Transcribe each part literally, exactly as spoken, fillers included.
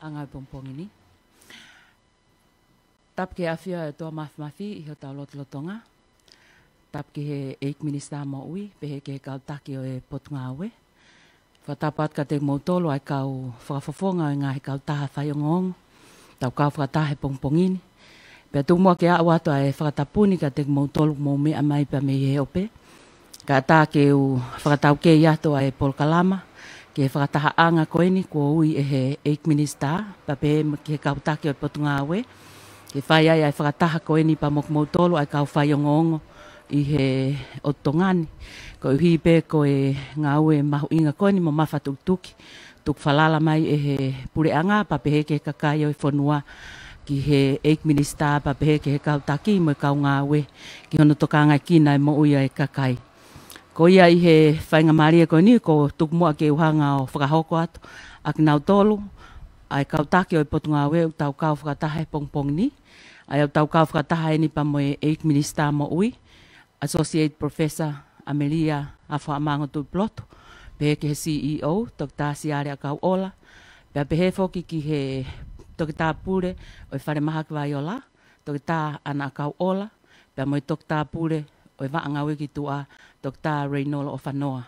ʻanga ʻo e pongipongi ni. Tapu ki he ʻafio ʻa e ʻOtua Māfimafi ʻi hotau lotolotonga. Tapu ki he ʻEiki Minisitā Moʻui, pehē ki he kau taki ʻo e Potungāue. Fakatapu atu kiate kimoutolu ʻa e kau fakafofonga ʻo e ngaahi kautaha faiongoongo, tau kau fakataha he pongipongi ni. Pea tuku muʻa ke u ʻoatu ʻa e fakatapu ni kiate kimoutolu ʻoku mou meʻa mai pea mei he ope. Kae ʻatā ke u fakataukei atu ʻa e polokalama ki he fakatahaʻanga ko eni kuo ui ʻe he ʻEiki Minisitā, pea pehē ki he kau taki ʻo e Potungāue, ke fai ai ʻa e fakataha ko eni pea mo kimoutolu ʻa e kau faiongoongo ʻi he ʻotu Tonga ni. Koeʻuhi pē ko e ngāue mahuʻinga ko eni mo mafatukituki, tuku falala mai ʻe he puleʻanga pea pehē ki he kakai ʻo e fonua ki he ʻEiki Minisitā pea pehē ki he kau taki mo e kau ngāue ki hono tokangaʻi ʻa e moʻui ʻa e kakai. Ko ia ʻi he faingamālie ko eni, ʻoku tuku muʻa ke u hanga ʻo fakahoko atu ʻa kinautolu ʻa e kau taki ʻo e Potungāue ʻoku tau kau fakataha he pongipongi ni. ʻA ia ʻoku tau kau fakataha eni pea mo e ʻEiki Minisitā Moʻui, Associate Professor ʻAmelia Afoamango Tuʻipulotu, pehē ki he C E O, Toketā Siale ʻAkauʻola, pea pehē foki ki he Toketā Pule ʻo e Falemahaki Vaiola, Toketā ʻAna ʻAkauʻola, pea mo e Toketā Pule ʻo e Vaʻa Ngāue ki Tuʻa, Toketā Reinolo ʻOfanoa.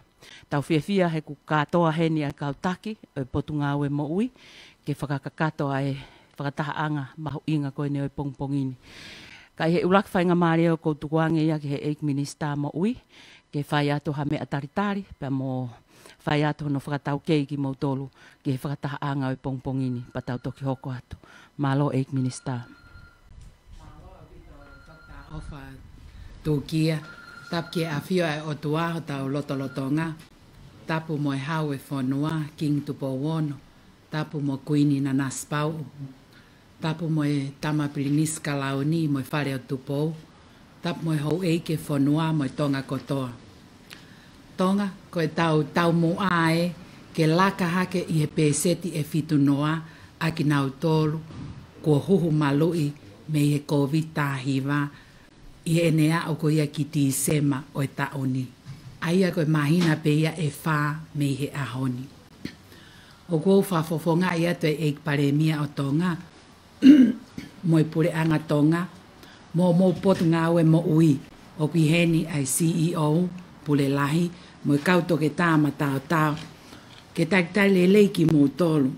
Tau fiefia he ʻoku kātoa heni ʻa e kau taki ʻo e Potungāue Moʻui ke fakakakato ʻa e fakatahaʻanga mahuʻinga ko eni ʻo e pongipongi ni. Ka ʻi he ʻuluaki faingamālie ʻoku ou tukuange ia ki he ʻEiki Minisitā Moʻui, ke fai atu ha meʻa talitali, pea mo fai atu hono fakataukei kimoutolu ki he fakatahaʻanga ʻo e pongipongi ni, pea tau toki hoko atu. Mālō ʻEiki Minisitā. Mālō ʻaupito Toketā ʻOfa Tukia. Tapu ki he ʻafio ʻa e ʻOtua hotau lotolotonga. Tapu mo e Hau ʻo e fonua, Kingi Tupou Ono. Tapu mo Kuini Nanasipauʻu. Tapu mo e Tama Pilinisi Kalauni mo e Fale ʻo Tupou. Tapu mo e houʻeiki ʻo e fonua mo e Tonga kotoa. Tonga, ko e tau taumuʻa ē ke laka hake ʻi he pēseti ʻe fitu noa ʻa kinautolu kuo huhu maluʻi mei he Kōviti taha hiva ʻi heʻene aʻu ko ia ki Tīsema ʻo e taʻu ni. ʻA ia ko e māhina pē ia ʻe fā mei he ʻaho ni. ʻOku ou fakafofongaʻi atu e ʻEiki Palēmia ʻo Tonga, mo e Puleʻanga Tonga, mo homou Potungāue Moʻui, ʻoku ʻi heni ʻa e C E O, Pule Lahi, mo e kau toketā mataotao, ke talitali lelei kimoutolu.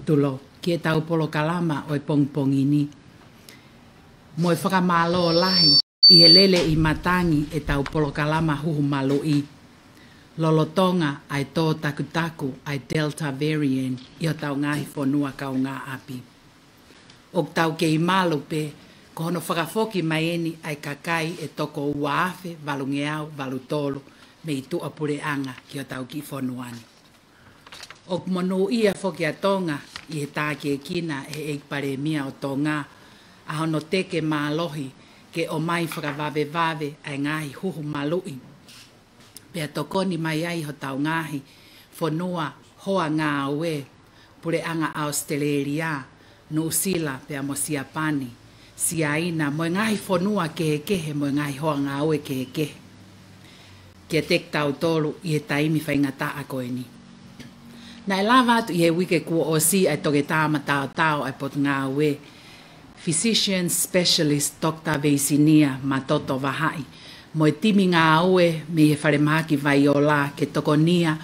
Tulou, ki heʻetau polokalama ʻo e pongipongi ni. Mo e fakamālō lahi ʻi he lele ʻi matangi ʻetau polokalama huhu maluʻi lolotonga ʻa e tō takutaku ʻa e Delta variant ʻi hotau ngaahi fonua kaungāʻapi. ʻOku tau kei malu pē ko hono fakafoki mai eni ʻa e kakai ʻe toko ua afe valungeau valutolu mei tuʻapuleʻanga ki hotau kiʻi fonua ni. ʻOku monūʻia foki ʻa Tonga ʻi he tākiekina ʻe he ʻEiki Palēmia ʻo Tonga ʻa hono teke mālohi ke ʻomai fakavavevave ʻa e ngaahi huhu maluʻi, pea tokoni mai ai hotau ngaahi fonua hoa ngāue, Puleʻanga ʻAositelēlia, Nuʻusila pea mo Siapani, Siaina, mo e ngaahi fonua kehekehe, mo e ngaahi hoa ngāue kehekehe, kiate kitautolu ʻi he taimi faingataʻa ko eni. Naʻe lava atu ʻi he uike kuo ʻosi ʻa e toketā mataotao ʻa e Potungāue, Physician Specialist Doctor Veisinia Matoto Vahaʻi, mo e timi ngāue mei he Falemahaki Vaiola ke tokonia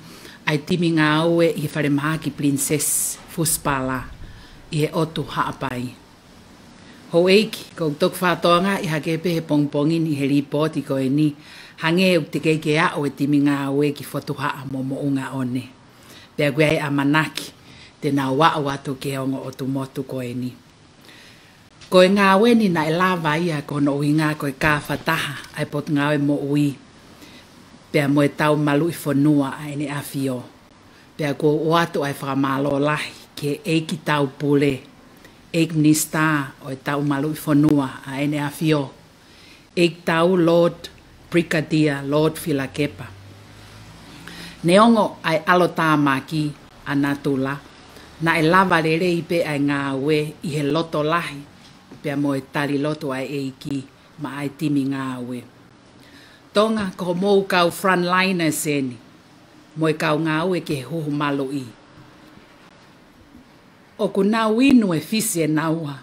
ʻa e timi ngāue ʻi he Falemahaki Princess Fusipala ʻi he ʻotu Haʻapai. Houʻeiki, ʻoku ou toki fakatokangaʻi hake pē he pongipongi ni he lipooti ko eni, hangē ʻoku teʻeki ke aʻu e timi ngāue ki Fotuhaʻa mo Moʻungaʻone. Pea ʻoku ʻi ai e ʻamanaki te nau aʻu atu ki he ongo ʻotu motu ko eni. Ko e ngāue ni naʻe lava ia ko hono ʻuhinga ko e kāfataha ʻa e Potungāue Moʻui pea mo e Tau Maluʻi Fonua ʻa ʻEne ʻAfio. Pea ʻoku ou ʻoatu ʻa e fakamālō lahi ki he ʻEiki Tau Pule, ʻEiki Minisitā ʻo e Tau Maluʻi Fonua ʻa ʻEne ʻAfio, ʻEiki Tau Lord Brigadier Lord Filakepa. Neongo ʻa e ʻalotāmaki ʻa natula, naʻe lava lelei pē ʻa e ngāue ʻi he loto lahi pea mo e tali lotu ʻa e ʻEiki maʻa e timi ngāue. Tonga, ko homou kau frontliners eni mo e kau ngāue ki he huhu maluʻi. ʻOku nau inu e Fisi ʻe naua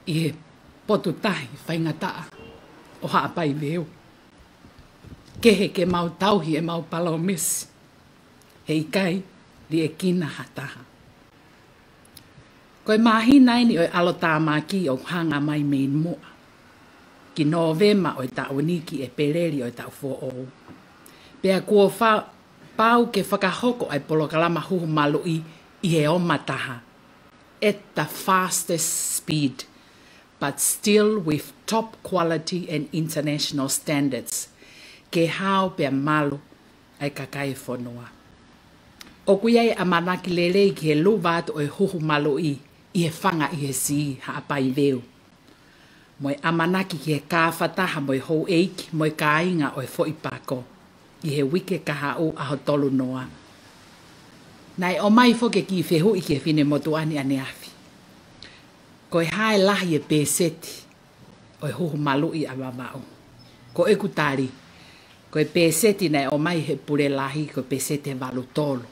ʻi he potu tahi faingataʻa ʻo Haʻapai Veu. Kehe ke mau tauhi ʻemau palōmesi, heʻikai liʻekina ha taha. Ko e māhina eni ʻo e ʻalotāmaki ʻoku hanga mai mei muʻa ki Nōvema ʻo e taʻu ni ki ʻEpeleli ʻo e taʻu foʻou. Pea kuo fa-, pau ke fakahoko ʻa e polokalama huhu maluʻi ʻi he oma taha, at the fastest speed, but still with top quality and international standards, ke hao pea malu ʻa e kakai e fonua. ʻOku ʻi ai e ʻamanaki lelei ki he luva atu ʻo e huhu maluʻi ʻi he Fanga ʻi he Sī, Haʻapai Veu, mo e ʻamanaki ki he kāfataha mo e houʻeiki mo e kāinga ʻo e foʻi pako ʻi he uike kahaʻu, ʻaho tolu noa. Naʻe ʻomai foki e kiʻi fehuʻi ki he finemotuʻa ni ʻaneafi: Ko e hā e lahi e pēseti ʻo e huhu maluʻi ʻa Vavaʻu? Ko ʻeku tali, ko e pēseti naʻe ʻomai he pule lahi, ko e pēseti ʻe valu tolu.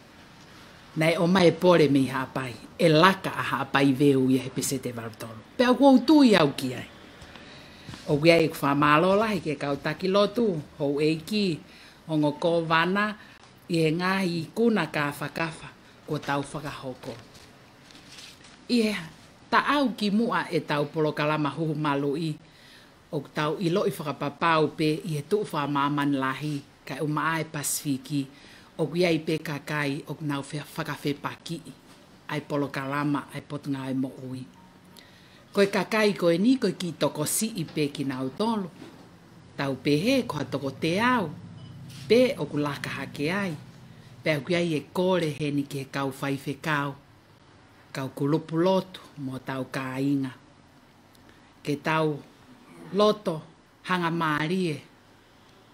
Naʻe ʻomai e pole mei Haʻapai, ʻe laka ʻa Haʻapai Veu ia he pēseti ʻe valu tolu. Pea ʻoku ou tui au ki ai. ʻOku ʻi ai ʻeku fakamālō lahi ki he kau taki lotu, houʻeiki, ongo kōvana, ʻi he ngaahi ikuna kāfakafa kuo tau fakahoko. ʻI he taʻau kimuʻa ʻetau polokalama huhu maluʻi, ʻoku tau ʻiloʻi fakapapau pē ʻi he tuʻu fakamāmani lahi, kae ʻumaʻā e Pasifiki, ʻoku ʻi ai pē kakai ʻoku nau fe-, fakafepakiʻi ʻa e polokalama ʻa e Potungāue Moʻui. Ko e kakai ko eni ko e kiʻi tokosiʻi pē kinautolu. Tau pehē ko ha toko teau pē ʻoku laka hake ai. Pea ʻoku ʻi ai e kole heni ki he kau faifekau, kau kulupu lotu mo hotau kāinga, ke tau loto hangamālie,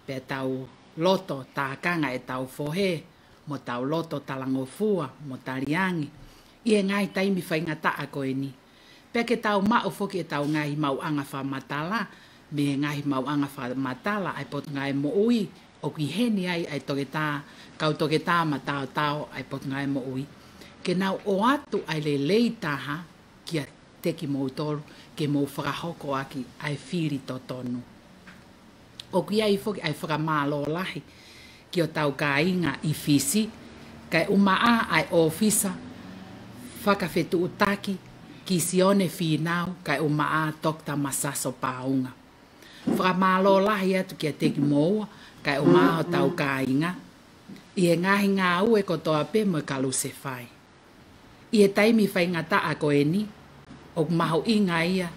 pea tau loto tākanga ʻetau fohe, mo tau loto talangofua mo taliangi ʻi he ngaahi taimi faingataʻa ko eni. Pea ke tau maʻu foki ʻetau ngaahi maʻuʻanga fakamatala mei he ngaahi maʻuʻanga fakamatala ʻa e Potungāue Moʻui, ʻoku ʻi heni ai ʻa e toketā, kau toketā mataotao ʻa e Potungāue Moʻui, ke nau ʻoatu ʻa e lelei taha kiate kimoutolu ke mou fakahoko ʻaki ʻa e fili totonu. ʻOku ʻi ai foki ʻa e fakamālō lahi ki hotau kāinga ʻi Fisi, kae ʻumaʻā ʻa e ʻōfisa fakafetuʻutaki ki Sione Fīnau, kae ʻumaʻā Toketā Masaso Pāunga. Fakamālō lahi atu kiate kimoua, kae ʻumaʻā hotau kāinga, ʻi he ngaahi ngāue kotoa pē mo e kalusefai. ʻI he taimi faingataʻa ko eni, ʻoku mahuʻinga ia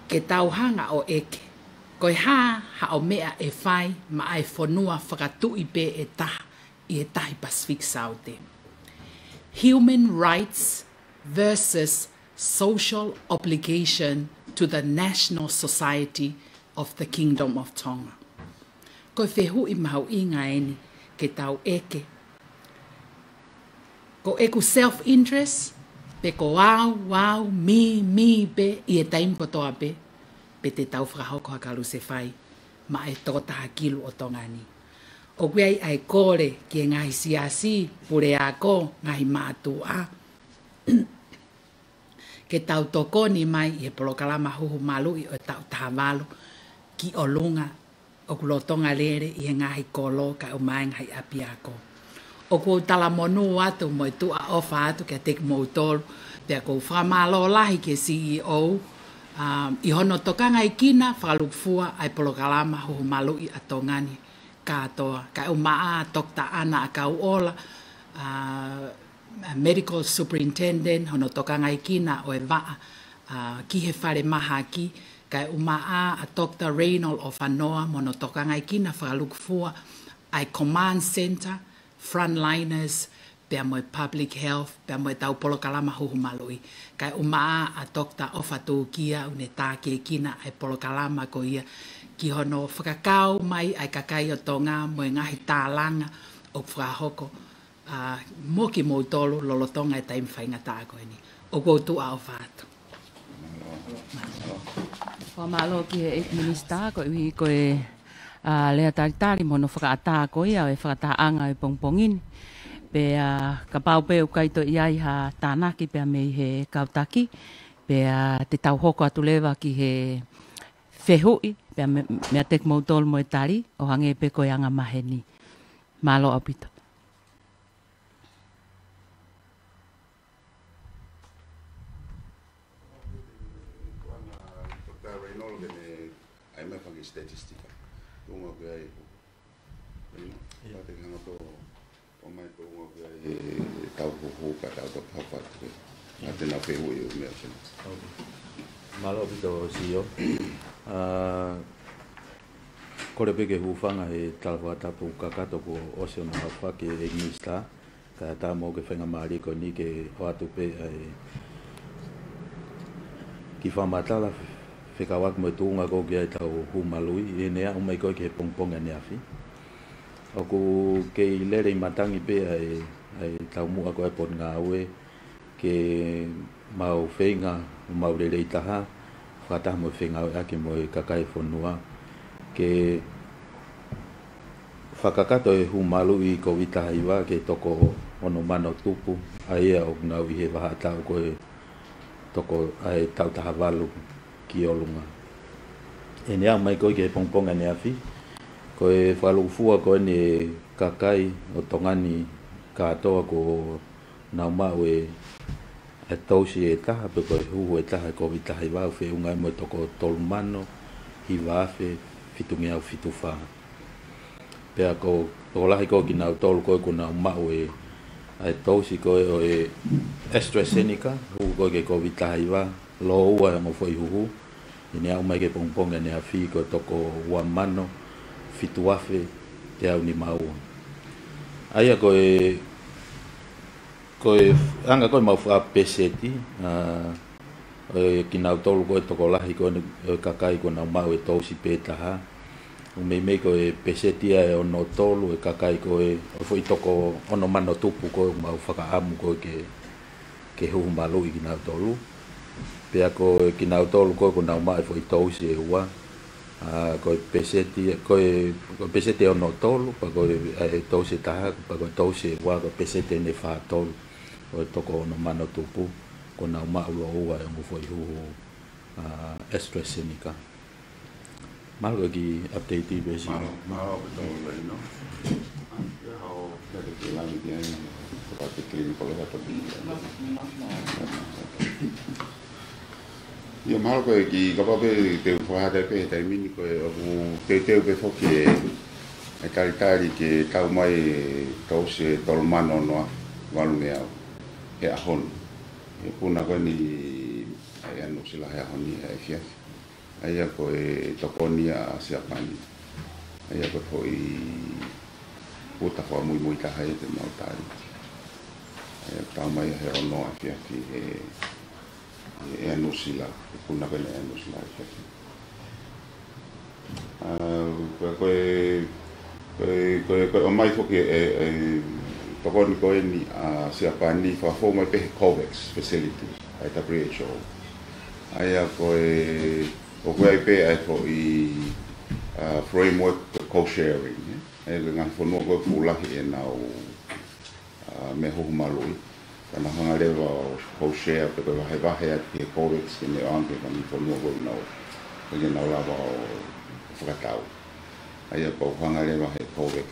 ke tau hanga ʻo ʻeke ko e hā haʻo meʻa ʻe fai maʻa e fonua fakatuʻi pē ʻe taha ʻi he tahi Pasifiki Saute. Human rights versus social obligation to the national society of the Kingdom of Tonga. Ko e fehuʻi mahuʻinga eni ke tau ʻeke. Ko ʻeku self-interest, pe ko au, au, me, me pē ʻi he taimi kotoa pē, pe te tau fakahoko ha kalusefai maʻa e tokotaha kilu ʻo Tonga ni. ʻOku ʻi ai ʻa e kole ki he ngaahi siasi, puleako, ngaahi mātuʻa, ke tau tokoni mai ʻi he polokalama huhu maluʻi ʻo e taʻu taha valu ki ʻolunga, ʻoku lolotonga lele ʻi he ngaahi kolo kae ʻumaʻā e ngaahi ʻapiako. ʻOku ou talamonū atu mo e tuʻa ʻofa atu kiate kimoutolu, pea ʻoku ou fakamālō lahi ki he C E O, um, ʻi hono tokangaekina fakalūkufua ʻa e polokalama huhu maluʻi ʻa Tonga ni kātoa, kae ʻumaʻā Toketā ʻAna ʻAkauʻola, uh, Medical Superintendent, hono tokangaekina ʻo e vaʻa, uh, ki he falemahaki, kae ʻumaʻā ʻa Toketā Reynold ʻOfanoa mo hono tokangaekina fakalūkufua ʻa e Command Center, Frontliners, pea mo e Public Health, pea mo ʻetau polokalama huhu maluʻi. Kae ʻumaʻā ʻa Toketā ʻOfa Tūkia, ʻoku ne tākiekina ʻa e polokalama ko ia ki hono fakakau mai ʻa e kakai ʻo Tonga mo e ngaahi tālanga ʻoku fakahoko, ʻa, mo kimoutolu lolotonga e taimi faingataʻa ko eni. ʻOku ou tuʻa ʻofa atu. Fakamālō ki he ʻEiki Minisitā, koeʻuhi ko e, ʻa, lea talitali mo hono fakaʻatā ko ia ʻo e fakatahaʻanga ʻo e pongipongi ni. Pea kapau pē ʻoku ʻikai toe ʻi ai ha tānaki pea mei he kau taki, pea te tau hoko atu leva ki he fehuʻi, pea me, meiate kimoutolu mo e tali, ʻo hangē pē ko e angamaheni. Mālō ʻaupito. Ai mai fanga statistika. Tuʻunga ko ia ʻi. Ia. Pea te hanga ʻo ʻomai tuʻunga ko ia ʻi he tau huhu ka tau tau papa te. ʻA te nau fehuʻi ʻo meʻa sena. Ok. Mālō ʻaupito, C E O. ʻA, kole pē ke hūfanga he tala fakatapu kakato kuo ʻosi ʻo nau fakahā ʻe he Minisitā. Kae ʻatā mo ke faingamālie ko eni ke ʻoatu pē ʻa e kiʻi fakamatala fekauʻaki mo e tuʻunga ko ia ʻetau huhu maluʻi, ʻi heʻene aʻu mai ko ē ki he pongipongi ʻaneafi. ʻOku kei lele ʻi matangi pē ʻa e, ʻa e taumuʻa ko ē ʻa e Potungāue, ke mau feinga, mau lelei taha, fakataha mo e fengāueʻaki mo e kakai e fonua, ke fakakakato e huhu maluʻi Kōviti taha hiva ke toko ono mano tupu, ʻa ia ʻoku nau ʻi he vahaʻa taʻu ko ē toko ʻa e taʻu taha valu ki ʻolunga. ʻI heʻene aʻu mai ko ē ki he pongipongi ʻaneafi, ko e fakalūkufua ko eni ʻa e kakai ʻo Tonga ni kātoa kuo nau maʻu e, e tousi ʻe taha, pe ko e huhu ʻe taha ʻo e Kōviti taha hiva, ʻo feʻunga mo e toko tolu mano hiva afe fitungeau fitu fā. Pea ko e tokolahi ko ē kinautolu ko ē kuo nau maʻu e, ʻa e tousi ko ē ʻo e AstraZeneca, huhu ko ē ki he Kōviti taha hiva, lōua e ongo foʻi huhu, ʻi heʻene aʻu mai ki he pongipongi ʻaneafi ko e toko ua mano fitu afe teau nima ua. ʻA ia ko e, ko e anga ko ē ʻemau fakapeseti, ʻa, ʻo e kinautolu ko ē tokolahi ko eni ʻo e kakai kuo nau maʻu e tousi pē taha. ʻOku meimei ko e peseti ia ʻe ono tolu e kakai ko ē, ʻo e foʻi toko ono mano tupu ko ē ʻoku mau fakaʻamu ko ē ke, ke huhu maluʻi kinautolu. Pea ko e kinautolu ko ē kuo nau maʻu e foʻi tousi ʻe ua, ʻa, ko e peseti, ko e, ko e peseti ʻe ono tolu, pea ko e, ʻa e tousi ʻe taha, pea ko e tousi ʻe ua, ko e peseti ʻe fā tolu ʻo e toko ono mano tupu, kuo nau maʻu lōua e ongo foʻi huhu, ʻa, AstraZeneca. Mahalo ko e kiʻi update pē si. Mālō, mālō ʻaupito Laino. Ia, hao, ia te ke lani ki ai, ko e clinical leva toki. Ia, mahalo ko e kiʻi, kapau pē te u fakahā atu pē he taimi ni ko e ʻoku teuteu pē foki e, e talitali ke tau mai e tousi ʻe tolu mano ono afe valu ngeau he ʻaho ni. ʻI he ikuna ko eni ʻa Nuʻusila he ʻaho ni, he efiafi. ʻA ia ko e tokoni ʻa Siapani. ʻA ia ko e foʻi uta fakamuimui taha ia te mau tali. ʻA ia tau mai he ono efiafi he, he Nuʻusila, he ikuna ko eni ʻa Nuʻusila he efiafi. ʻA, ko e, ko e, ko e, ko e, ko e ʻomai foki e, e tokoni ko eni ʻa Siapani fakafou mai pē he COVAX facility ʻa e W H O. ʻA ia ko e, ʻoku ʻi ai pē ʻa e foʻi, ʻa, framework co-sharing, ē? ʻA ia ko e ngaahi fonua ko ē ʻoku fuʻu lahi ʻenau, ʻa, meʻa huhu maluʻi. Ka nau hanga leva ʻo co-share pe ko e vahevahe atu ki he COVAX ke ne ʻoange ki he ngaahi fonua ko ē ʻoku nau, ke nau lava ʻo fakatau. ʻA ia ʻoku hanga leva he COVAX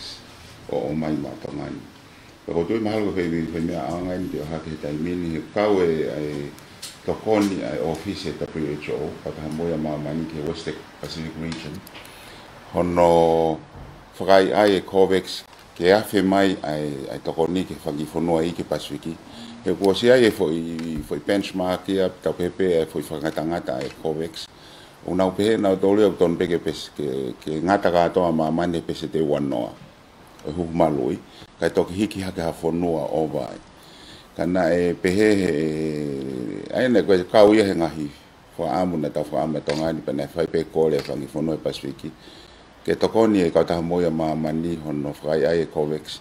ʻo ʻomai maʻa Tonga ni. Pea ʻoku ou tui mahalo ko e foʻi, foʻi meʻa ʻaonga eni ke ʻohake he taimi ni he kau e, ʻa e tokoni ʻa e ʻōfisi ʻa e W H O, fakataha mo ia ʻa māmani ki he West Pacific Region. Hono fakaʻaiʻai e COVAX ke afe mai ʻa e, ʻa e tokoni ki he fanga kiʻi fonua iiki Pasifiki. He kuo ʻosi ʻi ai e foʻi, foʻi benchmark ia, tau pehē pē ʻa e foʻi fakangatangata ʻa e COVAX. ʻOku nau pehē nautolu ia ʻoku tonu pē ke pes-, ke, ke ngata kātoa ʻa māmani he peseti ʻe ua noa ʻo e huhu maluʻi, kae toki hiki hake ha fonua ʻo ʻova ai. Ka naʻe pehē he, ʻa ia naʻe ko e kau ia he ngaahi fakaʻamu naʻa tau fakaʻamu ʻa Tonga ni pea naʻe fai pē kole ʻa e fanga kiʻi fonua ʻi Pasifiki ke tokoni e kautaha moʻui ʻa māmani hono fakaʻaiʻai e COVAX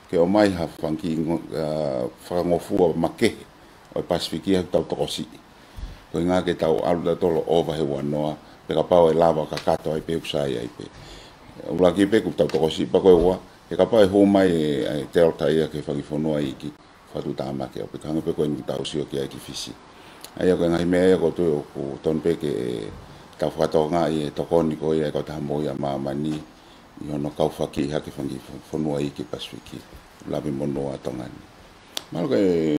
ke ʻomai ha fanga kiʻi ngo-, ʻa, fakangofua makehe ʻo e Pasifiki ʻoku tau tokosiʻi. Ko e ʻuhinga ke tau ʻalu tautolu ʻo ʻova he ua noa, pe kapau ʻe lava kakato ai pē ʻoku sai ai pē. ʻUluaki pē ʻoku tau tokosiʻi pea ko e ua, He kapau ʻe hū mai e, e Delta ia ki he fanga kiʻi fonua iiki, fakatuʻutāmaki ʻaupito, hangē pē ko eni ʻoku tau sio ki ai ki Fisi. ʻA ia ko e ngaahi meʻa ia ʻoku ou tui ʻoku totonu pē ke tau fakatokangaʻi e tokoni ko ia ʻa e Kautaha Moʻui ʻa Māmani ʻi hono kau fakiʻi hake e fanga kiʻi fo-, fonua iiki Pasifiki, lave mo Tonga ni. Mahalo ko e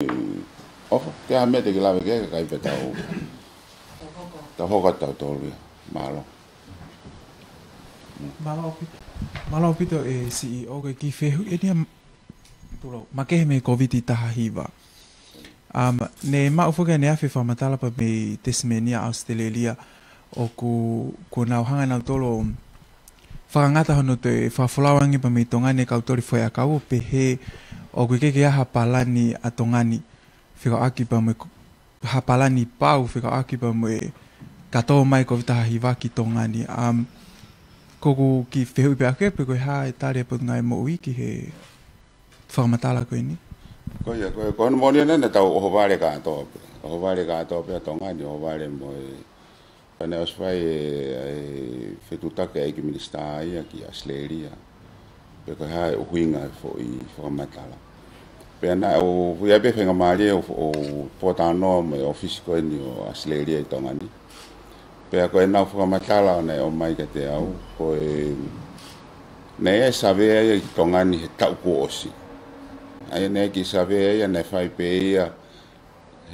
ʻofa, ke ʻi ai ha meʻa te ke lave ki ai, kae ʻikai pē tau, tau hoko atu tautolu ia. Mālō. Mālō ʻaupito. Mālō ʻaupito e C E O, ko e kiʻi fehuʻi eni ia, tulou, makehe mei he Kōviti taha hiva. Um, naʻe maʻu foki ʻaneafi e fakamatala pea mei Tasmania, Australia, ʻoku, kuo nau hanga ʻe nautolu ʻo fakangata hono toe fakafolau ange pea mei Tonga ni e kau toli faiʻakau, ʻo pehē ʻoku ʻikai ke ʻi ai ha palani ʻa Tonga ni fekauʻaki pea mo e ko-, ha palani pau fekauʻaki pea mo e kātoa mai e Kōviti taha hiva ki Tonga ni. Um, ko ʻeku kiʻi fehuʻi pē ʻaʻaku ia, pe ko e hā e tali ʻa e Potungāue Moʻui ki he fakamatala ko eni? Ko ia, ko, ko hono moʻoni ʻana naʻa tau ʻohovale kātoa pē. ʻOhovale kātoa pē ʻa Tonga ni, ʻohovale mo e, pea naʻe ʻosi fai e, e fetuʻutaki ʻa e ʻEiki Minisitā ia ki Australia pe ko e hā e ʻuhinga e foʻi fakamatala. Pea naʻe ʻi ai pē faingamālie ʻo, ʻo pōtalanoa mo e ʻōfisi ko eni ʻo Australia ʻi Tonga ni. Pea ko ʻenau fakamatala naʻe ʻomai kiate au, ko e, naʻe ʻi ai e savea ia ki Tonga ni he taʻu kuo ʻosi. ʻA ia naʻe ʻi ai e kiʻi savea ia naʻe fai pē ia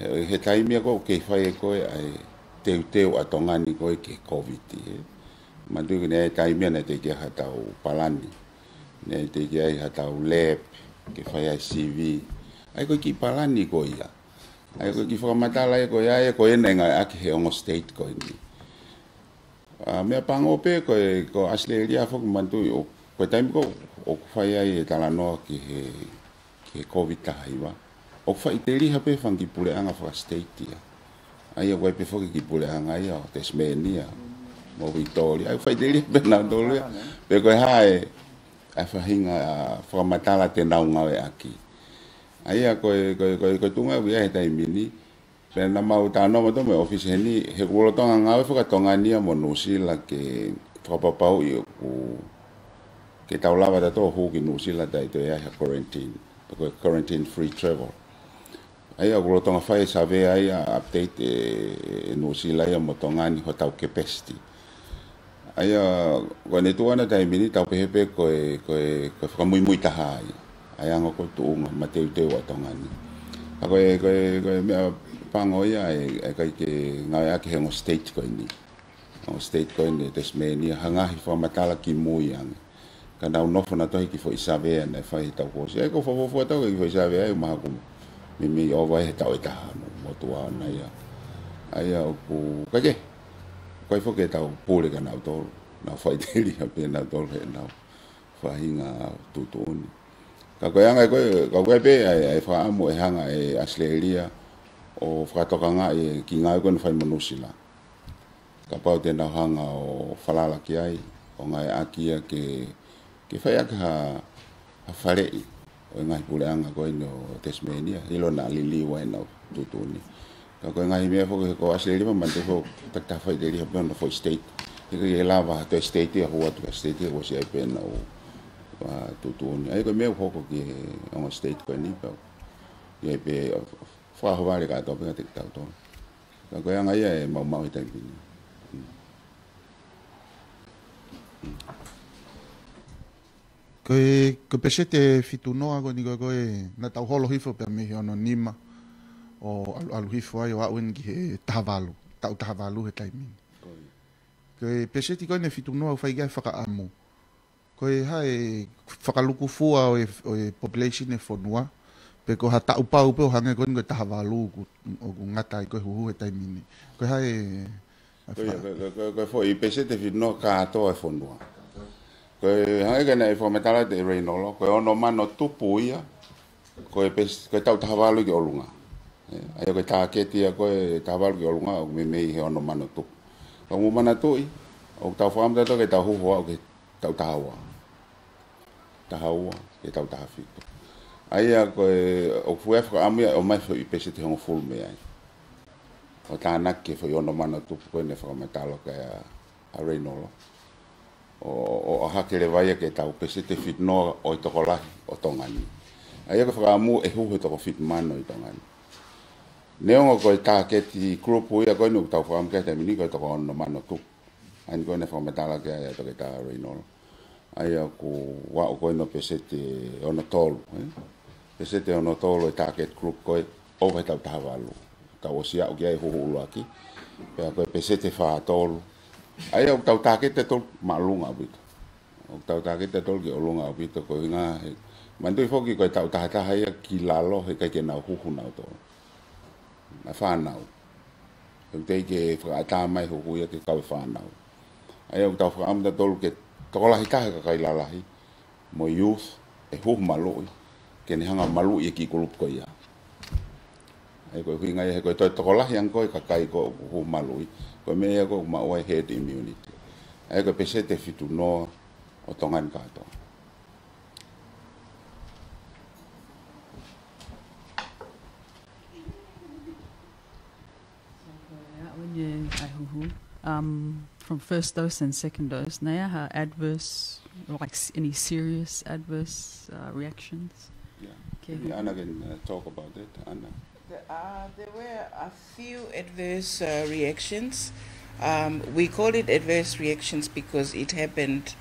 he, he taimi ia ʻoku kei fai ai ko ē ʻa e teuteu ʻa Tonga ni ko ē ki he Kōviti, ē. Manatuʻi naʻe ʻi ai e taimi ia naʻe teʻeki ai haʻatau palani. Naʻe teʻeki ai haʻatau lab ke fai ai e C V. ʻA ia ko e kiʻi palani ko ia. ʻA ia ko e kiʻi fakamatala ia ko ia, ʻa ia ko ē naʻe ngāueʻaki he ongo state ko eni. ʻA, meʻapango pē ko e, ko Australia foki manatuʻi ʻo, ko e taimi ko ē ʻoku fai ai e talanoa ki he, ki he Kōviti taha hiva, ʻoku faʻiteliha pē fanga kiʻi puleʻanga faka-state ia. ʻA ia ʻoku ʻi ai pē foki e kiʻi puleʻanga ia ʻo Tasmania mo Victoria. ʻA ia ʻoku faʻiteliha pē nautolu ia. Pe ko e hā e, ʻa e faʻahinga, ʻa, fakamatala te nau ngāueʻaki. ʻA ia ko e, ko e, ko e, ko e tuʻunga ʻoku ʻi ai he taimi ni, pea naʻa mau talanoa mautolu mo e ʻōfisi heni, he ʻoku lolotonga ngāue faka-Tonga ni ia mo Nuʻusila ke fakapapauʻi ʻoku, ke tau lava tautolu ʻo hū ki Nuʻusila taʻe toe ʻi ai ha quarantine, pe ko e quarantine free travel. ʻA ia ʻoku lolotonga fai e savea ia, update ʻe, ʻe Nuʻusila ia mo Tonga ni hotau capacity. ʻA ia, ko ʻene tuʻu ʻana he taimi ni, tau pehē pē ko e, ko e, ko e fakamuimui taha ia ʻa e anga ko ē e tuʻunga mateuteu ʻa Tonga ni. ʻA ko e, ko e, ko e meʻapango ia ʻe, ʻe ʻikai ke ngāueʻaki he ongo state ko eni. Ongo state ko eni ʻo Tasmania, ha ngaahi fakamatala kimui ange. Ka nau nofo nautolu he kiʻi foʻi savea naʻe fai he taʻu kuo ʻosi. ʻA ia ʻoku ou fakafuofua atu ko e kiʻi foʻi savea ia ʻoku mahalo ʻoku meimei ʻova he taʻu ʻe taha noa mo e tuʻa ʻona ia. ʻA ia ʻoku, kae kehe, ʻoku ʻikai foki ke tau pule kia nautolu. Nau faʻiteliha pē nautolu heʻenau faʻahinga tuʻutuʻuni. Ka ko e anga ia ko ē, ka ko e pē ʻa e, ʻa e fakaʻamu ʻe hanga ʻe Australia ʻo fakatokangaʻi e kiʻi ngāue ko ē naʻe fai mo Nuʻusila. Kapau te nau hanga ʻo falala ki ai, ʻo ngāueʻaki ia ke, ke fai ʻaki ha, ha faleʻi ʻo e ngaahi puleʻanga ko eni ʻo Tasmania, ʻilo naʻa liliu ai ʻenau tuʻutuʻuni. Ka ko e ngaahi meʻa foki ko Australia, manatuʻi foki takitaha faʻiteliha pē hono foʻi state. ʻIkai ke lava ha toe state ia ʻo hū atu ki ha state ia kuo ʻosi ʻi ai pē ʻenau, ʻa, tuʻutuʻuni. ʻA ia ko e meʻa ʻoku hoko ki he ongo state ko eni pea ʻi ai pē, ʻa, fakaʻohovale kātoa pē kiate kitautolu. Ka ko e anga ia ʻemau maʻu he taimi ni. Ko e, ko e peseti ʻe fitu noa ko eni ko ē, ko ē naʻa tau holo hifo pē mei he ono nima ʻo ʻalu, ʻalu hifo ai ʻo aʻu eni ki he taha valu, taʻu taha valu he taimi ni. Ko ia. Ko e peseti ko eni ʻe fitu noa ʻoku fai ki ai e fakaʻamu, ko e hā e fakalukufua ʻo e, ʻo e population ʻo e fonua, pe ko ha taʻu pau pē ʻo hangē ko eni ko e taha valu ʻoku, ʻoku ngata ai ko ē e huhu he taimi ni. Ko e hā e, Ko ia, ko, ko, ko, ko e foʻi peseti ʻe fitu noa kātoa e fonua. Ko e hangē ko ē naʻe fakamatala atu ʻe Reinolo, ko e ono mano tupu ia, ko e pes-, ko e taʻu taha valu ki ʻolunga. ʻE, ʻa ia ko e tāketi ia ko ē taha valu ki ʻolunga, ʻoku meimei he ono mano tupu. Ka mou manatuʻi, ʻoku tau fakaʻamu tautolu ke tau huhu ʻo aʻu ki he taʻu taha ua. Taha ua, ki he taʻu taha fitu. ʻA ia ko e, ʻoku fai e fakaʻamu ia ʻo ʻomai e foʻi peseti ʻe hongofulu mei ai. ʻO tānaki e foʻi ono mano tupu ko ē naʻe fakamatala ʻe he, ʻa Reinolo. ʻo, ʻo, ʻo ʻohake leva ia ki he tau peseti fitu noa ʻo e tokolahi ʻo Tonga ni. ʻA ia ko e fakaʻamu ʻe huhu he toko fitu mano ʻi Tonga ni. Neongo ko e target group ia ko eni ʻoku tau fakaʻamu ki ai he taimi ni ko e toko ono mano tupu. ʻA ia ko eni fakamatala ki ai ʻa Toketā Reinolo. ʻA ia ʻoku aʻu ko eni ʻo peseti ono tolu, ē? Peseti ono tolu e target group ko ē ʻo e tau taha valu. Tau ʻosi aʻu ki ai huhu ʻuluaki. Pea ko e peseti fā tolu. ʻA ia ʻoku tau target ʻe tolu māʻolunga ʻaupito. ʻOku tau target ʻe tolu ki ʻolunga ʻaupito ko e ʻuhinga he. Manatuʻi foki ko e tau taha taha ia ki lalo heʻikai ke nau huhu nautolu. Naʻa fānau. He ʻoku teʻeki ke fakaʻatā mai huhu ia ki he kau fānau. ʻA ia ʻoku tau fakaʻamu tautolu ke tokolahi taha e kakai lalahi, mo e youth, ʻe huhu maluʻi, ke ne hanga maluʻi e kiʻi group ko ia. ʻA ia ko e ʻuhinga ia he ko e toe tokolahi ange ko ē e kakai ko ē ʻoku huhu maluʻi, ko e meʻa ia ko ē ʻoku maʻu ai e herd immunity. ʻA ia ko e peseti fitu noa ʻo Tonga ni kātoa. So, ko e ʻaho ni ʻa e huhu, um, from first dose and second dose, naʻe ʻi ai ha adverse, or like s-, any serious adverse, uh, reactions? Yeah. Okay. Maybe Anna can, uh, talk about it. Anna. The, uh, there were a few adverse, uh, reactions. Um, we call it adverse reactions because it happened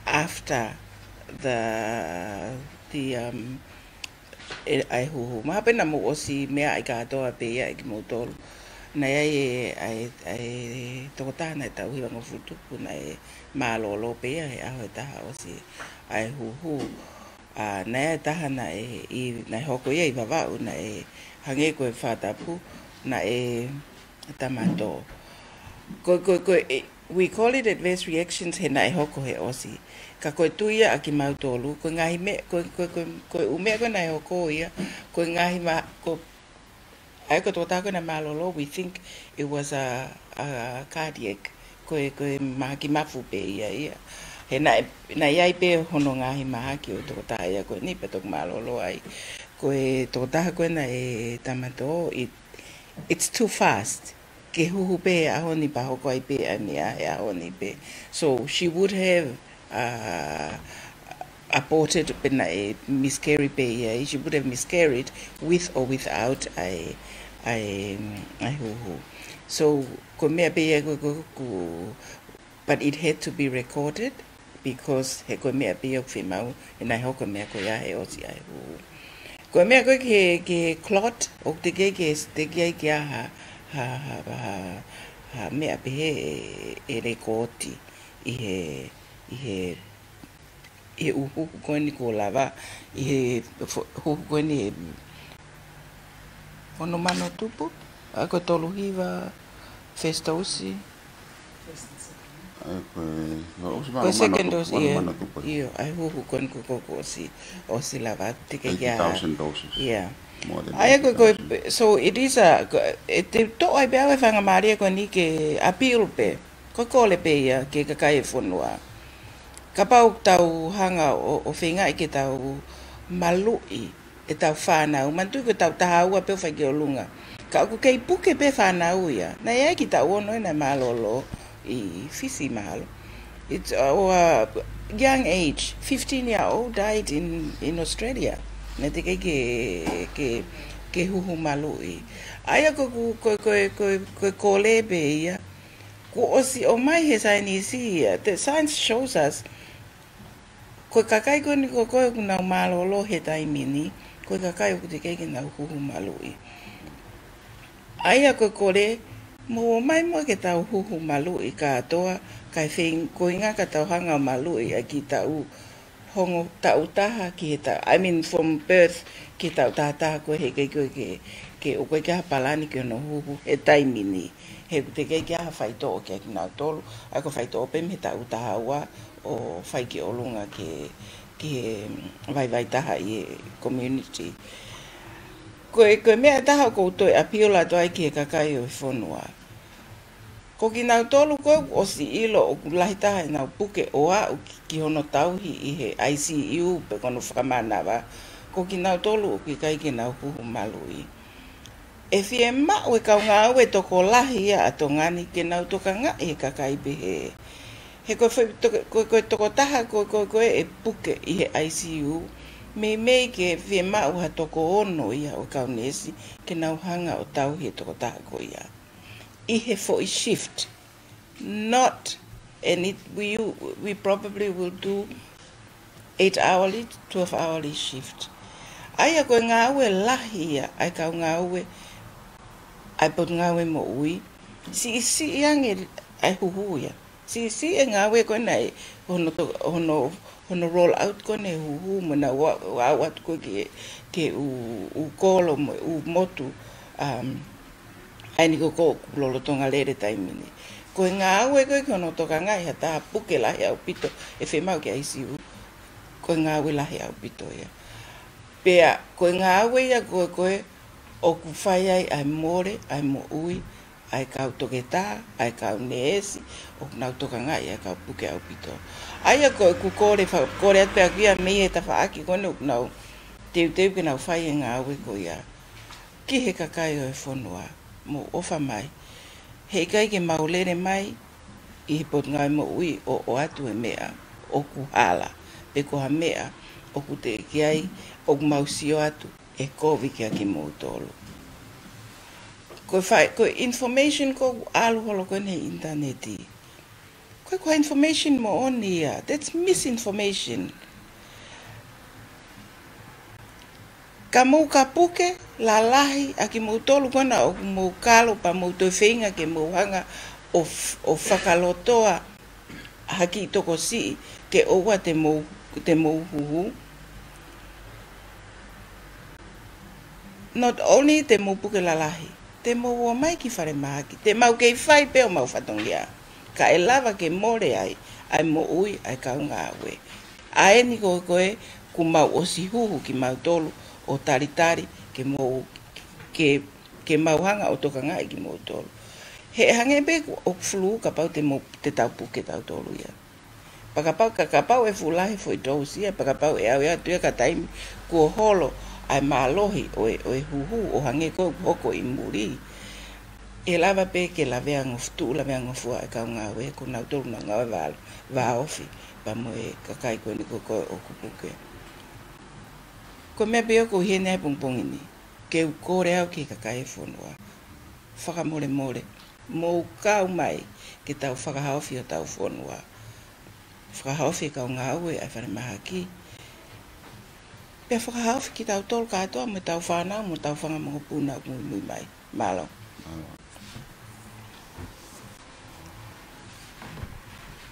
after the, the, um, e, ʻa e huhu. Mahalo pē naʻa mou ʻosi meaʻi kātoa pē ia ʻe kimoutolu. Naʻe ʻi ai e, ʻa e, ʻa e tokotaha naʻe taʻu hivangofulu tupu naʻe mālōlō pē ia he ʻaho ʻe taha ʻosi ʻa e huhu. ʻA, naʻe ʻi ai e taha naʻe, ʻi, naʻe hoko ia ʻi Vavaʻu naʻe hangē ko e fakatapu naʻe tamatō. Ko, ko, ko, e, we call it adverse reactions he naʻe hoko he ʻosi. Ka ko e tui ia ʻa kimautolu, ko e ngaahi meʻa, ko, ko, ko, ko e ʻū meʻa ko ē naʻe hoko ia, ko e ngaahi ma-, ko, ʻa ia ko e tokotaha ko ē naʻe mālōlō, we think it was a, a cardiac, ko e, ko e mahaki mafu pē ia ia. He naʻe, naʻe ʻi ai pē hono ngaahi mahaki ʻo e tokotaha ia ko eni pea toki mālōlō ai. Ko e tokotaha ko ē naʻe tamatō, it, it's too fast. Ke huhu pē he ʻaho ni pea hoko ai pē ʻa e meʻa he ʻaho ni pē. So she would have, uh, aborted pē naʻe miscarry pē ia, she would have miscarried with or without ʻa e, ʻa e, ʻa e huhu. So, ko e meʻa pē ia ko, ko, ko, but it had to be recorded because he ko e meʻa pē ia ʻoku fiemaʻu, he naʻe hoko e meʻa ko ia he ʻosi ʻa e huhu. Ko e meʻa ko ē ki he, ki he clot, ʻoku teʻeki ke, teʻeki ai ke ʻi ai ha, ha, ha, ha, ha meʻa pehē ʻe, ʻe lēkooti ʻi he, ʻi he, ʻi he ʻū huhu ko eni kuo lava, ʻi he fo-, huhu ko eni he ono mano tupu, ʻa ia ko e tolu hiva, first dose. ʻA ia ko e, ko e ʻosi ko e mano second tupu, dose, ono ia. Mano tupu. ʻIo, ʻa e huhu ko eni ko, ko, ko ʻosi, ʻosi lava, teʻeki ke ʻi ai ha eighty thousand doses. Ia. More than eighty thousand. ʻA ia ko, ko, so it is a, ko, ʻe te toʻo ai pē ʻa e faingamālie ko eni ke appeal pē. Ko e kole pē ia ki he kakai e fonua. Kapau ʻoku tau hanga ʻo, ʻo feingaʻi ke tau maluʻi ʻetau fānau. Manatuʻi ko e tau taha ua pē ʻoku fai ki ʻolunga. Ka ʻoku kei puke pē fānau ia. Naʻe ʻi ai e kiʻi taʻu ono ʻe naʻe mālōlō ʻi Fisi mahalo. It's, uh, or, uh, young age, fifteen year old died in, in Australia. Naʻe teʻeki ke, ke, ke huhu maluʻi. ʻA ia ko, ko, ko, ko, ko, ko e kole pē ia. Kuo ʻosi ʻomai he saienisi ia, the science shows us, ko e kakai ko eni ko ē ʻoku nau mālōlō he taimi ni, ko e kakai ʻoku teʻeki ke nau huhu maluʻi. ʻA ia ko e kole, mou ō mai muʻa ke tau huhu maluʻi kātoa, kae feinga ko e ʻuhinga ka tau hanga ʻo maluʻi ʻa e kiʻi taʻu hongo taʻu taha ki he taʻu, I mean, from birth ki he taʻu taha taha ko ē heʻikai ko ē ke, ke ʻoku ʻikai ke ʻi ai ha palani ki hono huhu he taimi ni. He ʻoku teʻeki ke ʻi ai ha faitoʻo kiate kinautolu, ʻa ia ko e faitoʻo pē mei he taʻu taha ua ʻo fai ki ʻolunga ki he, ki he, mm, vaivai taha ʻi he community. Ko e, ko e meʻa ʻe taha ʻoku ou toe appeal atu ai ki he kakai ʻo e fonua. Ko kinautolu ko ē ʻoku ʻosi ʻilo ʻoku lahi taha ʻenau puke ʻo aʻu ki, ki hono tauhi ʻi he I C U pe ko hono fakamānava. Ko kinautolu ʻoku ʻikai ke nau huhu maluʻi. ʻE fiemaʻu e kau ngāue tokolahi ia ʻa Tonga ni ke nau tokangaʻi e kakai pehē. He ko e foʻi toko-, ko, ko e tokotaha ko, ko, ko ē ʻe puke ʻi he I C U, meimei ke fiemaʻu ha toko ono ia ʻo e kau neesi ke nau hanga ʻo tauhi e tokotaha ko ia ʻi he foʻi shift. Not, and it, we, we probably will do eight hourly, twelve hourly shift. ʻA ia ko e ngāue lahi ia ʻa e kau ngāue ʻa e Potungāue Moʻui. Siʻisiʻi ange ʻa e huhu ia. Siʻisiʻi e ngāue ko ena ʻi hono to-, hono, hono roll out ko ena e huhu mo nau ʻa-, ʻa-, ʻatu ko ē ki he, ki he ʻū, ʻū kolo mo e ʻū motu, um, ʻa eni ko ē ʻoku lolotonga lele taimi ni. Ko e ngāue ko ē ki hono tokangaʻi ha taha puke lahi ʻaupito ʻe fiemaʻu ki he I C U, ko e ngāue lahi ʻaupito ia. Pea ko e ngāue ia ko ē, ko ē ʻoku fai ai ʻa e mole ʻa e moʻui ʻa e kau toketā, ʻa e kau neesi, ʻoku nau tokangaʻi ʻa e kau puke ʻaupito. ʻA ia ko ʻeku kole fa-, kole atu pē ʻaku ia mei he tafaʻaki ko eni ʻoku nau teuteu ke nau fai e ngāue ko ia ki he kakai ʻo e fonua, mou ʻofa mai. Heʻikai ke mau lele mai ʻi he Potungāue Moʻui ʻo, ʻo ʻoatu e meʻa ʻoku hala, pe ko ha meʻa ʻoku teʻeki ai, ʻoku mau sio atu ʻe kovi kia kimoutolu. Ko e fai, ko e information ko ē ʻoku ʻalu holo ko eni he ʻinitaneti, ko e, ko e information moʻoni ia. That's misinformation. Ka mou ka puke lalahi ʻa kimoutolu ko ena ʻoku mou kalo pea mou toe feinga ke mou hanga ʻo f-, ʻo fakalotoa ha kiʻi tokosiʻi ke ʻoua te mou, te mou huhu. Not only te mou puke lalahi, te mou ō mai ki falemahaki, te mau kei fai pē homau fatongia. Ka ʻe lava ke mole ai ʻa e moʻui ʻa e kau ngāue. ʻA eni ko ē, ko ē ʻoku mau ʻosi huhu kimautolu ʻo talitali ke mou, ke, ke mau hanga ʻo tokangaʻi kimoutolu. He hangē pē ʻoku, ʻoku fulu kapau te mou, te tau puke tautolu ia. Pea kapau, ka, kapau ʻe fuʻu lahi e foʻi tousi ia, pea kapau ʻe ʻave atu ia ka taimi kuo holo ʻa e mālohi ʻo e, ʻo e huhu ʻo hangē ko ē ʻoku hoko ʻi muli, ʻe lava pē ke laveangofua, tuʻu laveangofua e kau ngāue, ko nautolu naʻa nau ngāue vā-, vāofi pea mo e kakai ko eni ko ē ʻoku puke. Ko e meʻa pē ia ʻoku ou ʻi heni ai he pongipongi ni ke u kole au ki he kakai e fonua. Fakamolemole, mou kau mai ke tau fakahaofi hotau fonua. Fakahaofi e kau ngāue ʻa e falemahaki. Pea fakahaofi kitautolu kātoa mo ʻetau fānau mo ʻetau fanga mokopuna ʻoku muimui mai. Mālō.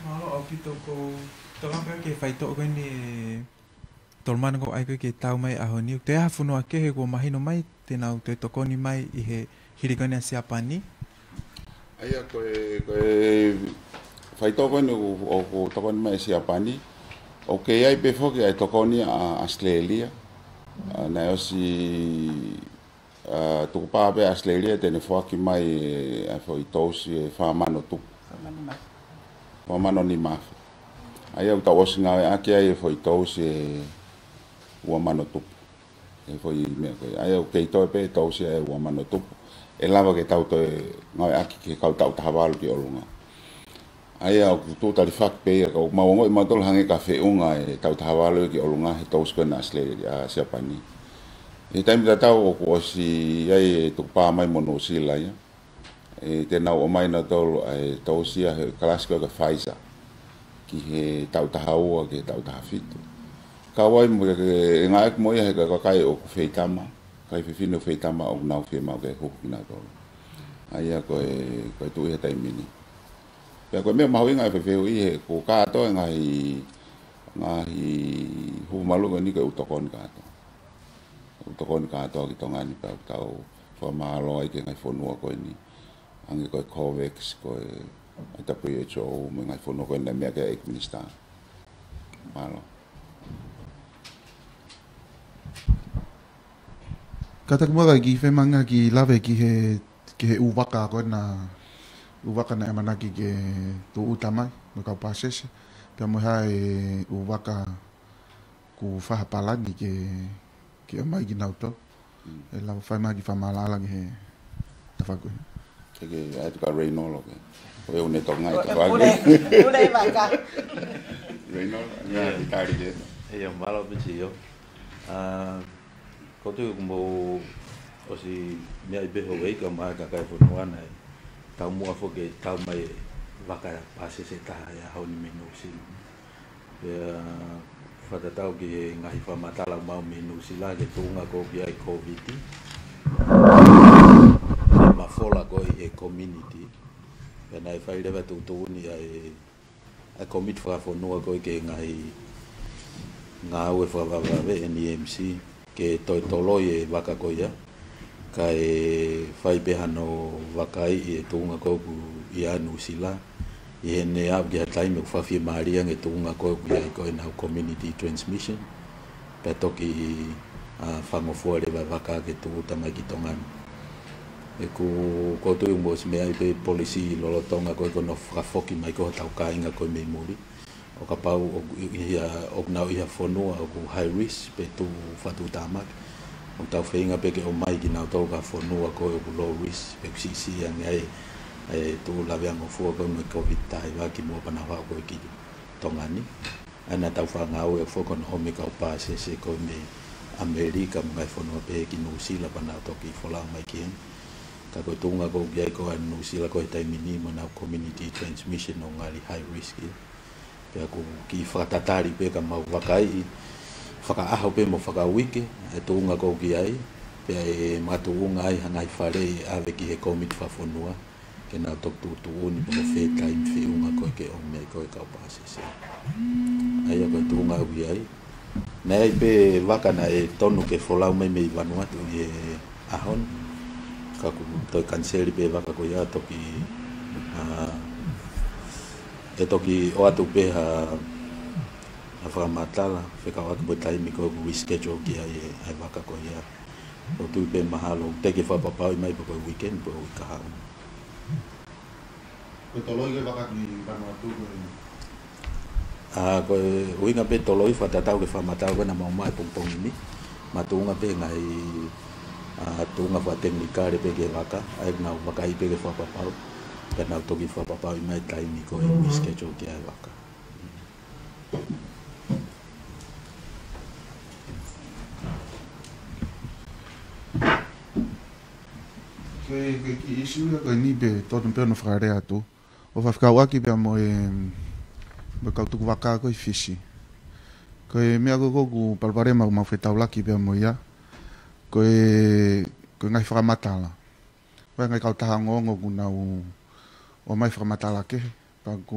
Mālō ʻaupito. Ko e tokanga pē ki he faitoʻo ko eni ʻe tolomano ko ē ʻoku ʻai ko ē ke tau mai he ʻaho ni. ʻOku toe ʻi ai ha fonua kehe kuo mahino mai te nau toe tokoni mai ʻi he hili ko eni ʻa Siapani? ʻA ia ko e, ko e faitoʻo ko eni ʻoku, ʻoku tokoni mai ʻa Siapani, ʻoku kei ʻi ai pē foki ʻa e tokoni ʻa ʻAositelēlia. ʻA, naʻe ʻosi, ʻa, tukupā pē ʻa ʻAositelēlia te ne foaki mai e, ʻa e foʻi tousi ʻe fā mano tupu. Fā mano nima afe. Fā mano nima afe. ʻA ia ʻoku tau ʻosi ngāueʻaki ai e foʻi tousi ʻe ua mano tupu. E foʻi meʻa ko ē. ʻA ia ʻoku kei toe pē tousi ia ʻe ua mano tupu. ʻE lava ke tau toe ngāueʻaki ki he kau taʻu taha valu ki ʻolunga. ʻA ia ʻoku tuʻu talifaki pē ia ka ʻoku mau ongoʻi mautolu hangē ka feʻunga e taʻu taha valu ki ʻolunga he tousi ko ena ʻa ʻAositelēlia, ʻa Siapani. He taimi tatau ʻoku ʻosi ʻi ai e tukupā mai mo Nuʻusila ia. ʻE, te nau ʻomai nautolu ʻa e tousi ia he kalasi ko ē ko e Pfizer ki he taʻu taha ua ki he taʻu taha fitu. Kau ai mo e, ke, ʻe ngāueʻaki mo ia he ka-, kakai ʻoku feitama, kakai fefine ʻoku feitama ʻoku nau fiemaʻu ke huhu kinautolu. ʻA ia ko e, ko e tuʻu ia he taimi ni. Pea ko e meʻa mahuʻinga e fefehuʻi he ko e kātoa e ngaahi, ngaahi huhu malu ko eni ko e ʻū tokoni kātoa. ʻŪ tokoni kātoa ki Tonga ni pea ʻoku tau fakamālō ai ki he ngaahi fonua ko eni. Hangē ko e COVAX, ko e W H O, mo e ngaahi fonua ko eni naʻe meʻa ki ai e ʻEiki Minisitā. Mālō. Kātaki muʻa kae kiʻi femangaʻaki lave ki he, ki he ʻū vaka ko ena, ʻū vaka naʻe ʻamanaki ke tūʻuta mai, mo e kau pāsese, pea mo e hā e ʻū vaka kuo fai ha palani ke, ke ʻomai kinautolu. Mm. ʻE lava fai mai ha kiʻi fakamaʻalaʻala ki he tafaʻaki ko ē. Ke Ke ʻai atu kia Reinolo ke. Ko e ʻuhinga ʻoku ʻikai ke ʻai atu pule, pule vaka. Reinolo, ʻio, ʻi tali ke. ʻIo, mālō Piti, ʻio. ʻĀ, ʻoku ou tui ʻoku mou ʻosi meaʻi pē hoʻo ʻeiki mo e kakai e fonua naʻe taumuʻa foki ke tau mai e vaka ʻa e pāsese ʻe taha he ʻaho ni mei Nuʻusila. Pea fakatatau ki he ngaahi fakamatala ʻoku maʻu mei Nuʻusila ki he tuʻunga ko ē ʻoku ʻi ai e Kōviti. Mafola ko ē ʻi he community. Pea naʻe fai leva e tuʻutuʻuni ʻa e, ʻa e kōmiti fakafonua ko ē ki he ngaahi ngāue fakavavevave, N E M C, ke toe toloi e vaka ko ia, kae fai pē hano vakaiʻi e tuʻunga ko ē ʻoku ʻi ai ʻa Nuʻusila, ʻi heʻene aʻu ki ha taimi ʻoku fakafiemālie ange e tuʻunga ko ē ʻoku ʻi ai ko ē ʻenau community transmission, pea toki, ʻa, fakangofua leva e vaka ke tūʻuta mai ki Tonga ni. ʻOku, ʻoku ou tui ʻoku mou ʻosi meaʻi pē e policy lolotonga ko ē ko hono fakafoki mai ko ē hotau kāinga ko ē mei muli. ʻO kapau ʻoku ʻi, ʻi ha, ʻoku nau ʻi ha fonua ʻoku high risk pe tuʻu fakatuʻutāmaki, ʻoku tau feinga pē ke ʻomai kinautolu ki ha fonua ko ē ʻoku low risk, pe ʻoku siʻisiʻi ange ai e tuʻu laveangofua ko ē mo e Kōviti taha hiva kimuʻa pea nau haʻu ko ē ki Tonga ni. ʻA ia naʻa tau fakangāueʻaki foki hono ʻomi e kau pāsese ko ē mei ʻAmelika mo e ngaahi fonua pehē ki Nuʻusila pea nau toki folau mai ki heni. Ka ko e tuʻunga ko ē ʻoku ʻi ai ko ē ʻa Nuʻusila ko ē he taimi ni mo ʻenau community transmission ʻoku ngali high risk ia. Pea ʻoku kiʻi fakatatali pē ka mau vakaiʻi fakaʻaho pē mo fakauike e tuʻunga ko ē ʻoku ʻi ai, pea ʻe makatuʻunga ai ha ngaahi faleʻi ʻe ʻave ki he kōmiti fakafonua ke nau toki tuʻutuʻuni pe ko fē taimi feʻunga ko ē ke ʻomai ko ē e kau pāsese. ʻA ia ko e tuʻunga ʻoku ʻi ai. Naʻe ʻi ai pē vaka naʻe tonu ke folau mai mei Vanuatu ʻi he ʻaho ni. Ka kuo toe kaniseli pē vaka ko ia, toki, ʻa, ʻe toki ʻoatu pē ha, ha fakamatala fekauʻaki mo e taimi ko ē ʻoku reschedule ki ai e, ʻa e vaka ko ia. ʻOku ou tui pē mahalo, teʻeki fakapapauʻi mai pe ko e weekend pe ko e uike kahaʻu. Ko e toloi ko ē e vaka ki Vanuatu ko e? ʻA, ko e ʻuhinga pē e toloi fakatatau ki he fakamatala ko ē naʻa mau maʻu he pongipongi ni. Makatuʻunga pē he ngaahi, ʻa, tuʻunga fakatekinikale pē ki he vaka, ʻa ia ʻoku nau vakaiʻi pē ke fakapapau, pea nau toki fakapapauʻi mai e taimi ko ē ʻe reschedule ki ai e vaka. Ko e, ko e kiʻi issue ia ko eni pē, totonu pē hono fakalea atu. ʻO fakafekauʻaki pea mo e, mo e kau tukuvaka ko ē ʻi Fisi. Ko e meʻa ko ē ʻoku palopalema ʻoku mau fetaulaki pea mo ia, ko e, ko e ngaahi fakamatala. Ko e ngaahi kautaha ongoongo ʻoku nau ʻomai e fakamatala kehe, ka ʻoku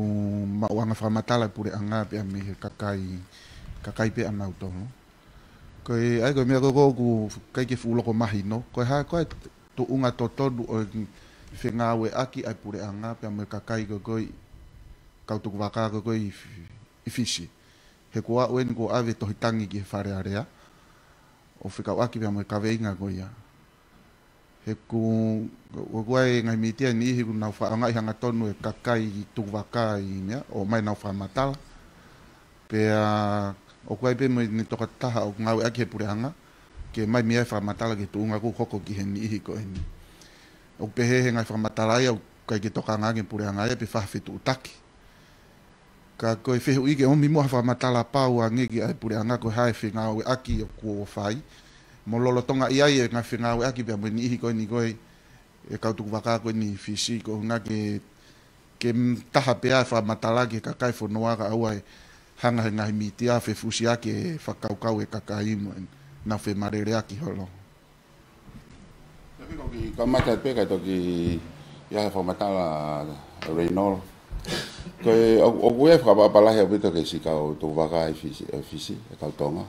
maʻuʻanga fakamatala e puleʻanga pea mei he kakai, kakai pē ʻanautolu. Ko e, ʻa ia ko e meʻa ko ē ʻoku ʻikai ke fuʻu loko mahino, ko e hā, ko e tuʻunga totonu ʻo e fengāueʻaki ʻa e puleʻanga pea mo e kakai ko ē, ko e kau tukuvaka ko ē, ko ē ʻi Fi-, ʻi Fisi. He kuo aʻu eni kuo ʻave e tohi tangi ki he Fale Alea, ʻo fekauʻaki pea mo e kaveinga ko ia. He ʻoku, ʻoku ʻi ai e ngaahi mītia ʻe niʻihi ʻoku nau fakaʻaongaʻi hangatonu e kakai tukuvaka ʻi meʻa, ʻo ʻomai ʻenau fakamatala. Pea ʻoku ʻi ai pē mo ʻene tokotaha ʻoku ngāueʻaki he puleʻanga, ke ʻomai mei ai e fakamatala ki he tuʻunga ʻoku hoko ki he niʻihi ko eni. ʻOku pehē he ngaahi fakamatala ia ʻoku ʻikai ke tokangaʻi ange ʻe he puleʻanga ia pe fai ha fetuʻutaki. Ka ko e fehuʻi ke ʻomi muʻa ha fakamatala pau ange ki ai e puleʻanga ko e hā e fengāueʻaki ʻoku fai. Mo lolotonga ʻi ai e ngaahi fengāueʻaki pea mo e niʻihi ko eni ko ē, e kau tukuvaka ko eni ʻi Fisi, ko e ʻuhinga ke, ke taha pē ʻa e fakamatala ki he kakai e fonua kae ʻoua ʻe hanga ʻe he ngaahi mītia ʻo fefusiaki e fakakaukau e kakai mo ʻenau femaleleaki holo. Tapi ko e kiʻi kamata pē kae toki ʻi ai ha fakamatala, Reinolo. Ko e, ʻo, ʻoku ʻi ai e fakaʻapaʻapa lahi ʻaupito ki he siʻi kau tukuvaka ʻi Fisi, ʻi Fisi, e kau Tonga.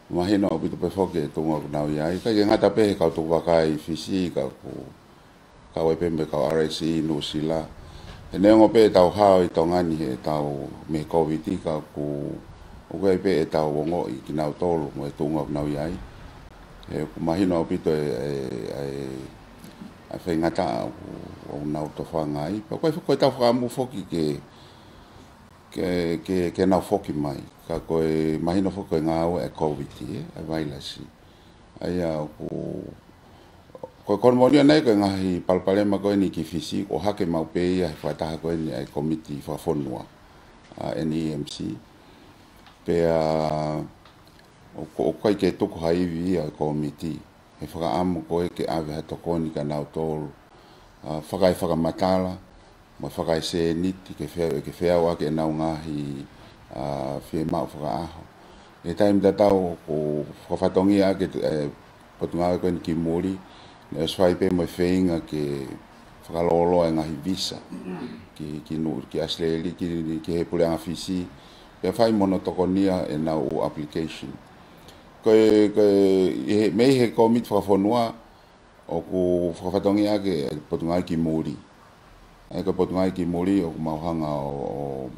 Mahino ʻaupito pē foki e tuʻunga ʻoku nau ʻi ai. ʻIkai ke ngata pē he kau tukuvaka ʻi Fisi, ka ʻoku kau ai pē mo e kau R S E ʻi Nuʻusila. He neongo pē ʻetau hao ʻi Tonga ni heʻetau mei he Kōviti, ka ʻoku, ʻoku ʻi ai pē ʻetau ongoʻi kinautolu mo e tuʻunga ʻoku nau ʻi ai. He ʻoku mahino ʻaupito e, e, e, e faingataʻa ʻoku, ʻoku nau tofanga ai. Pea ko e, ko ʻetau fakaʻamu foki ke, ke, ke, ke nau foki mai. Ka ko e mahino foki ko e ngāue e Kōviti, ē, e vailasi. ʻA ia ʻoku, ko e kolomoʻoni ʻana ia ko e ngaahi palopalema ko eni ki Fisi, ʻoku ʻohake maʻu pē ia he fakataha ko eni ʻa e komiti fakafonua, ʻa e N E M C. Pea ʻoku, ʻoku ʻikai ke tuku ha ivi ia ʻa e komiti he fakaʻamu ko ē ke ʻave ha tokoni kia nautolu, ʻa, fakaefakamatala, mo fakaesēniti ke fea-, ke feau ʻaki ʻenau ngaahi, ʻa, fiemaʻu fakaʻaho. ʻI he taimi tatau ʻoku fakafatongia ʻaki e, ʻe, Potungāue ko eni ki muli, naʻe ʻosi fai pē mo e feinga ke fakalōloa e ngaahi visa ki, ki Nu-, ki ʻAositelēlia, ki, ki he puleʻanga Fisi, pea fai mo hono tokonia ʻenau ʻū application. Ko e, ko e, ʻi he, mei he komiti fakafonua, ʻoku fakafatongia ʻaki e Potungāue ki muli. ʻA ia ko e Potungāue ki muli ʻoku mau hanga ʻo, ʻo,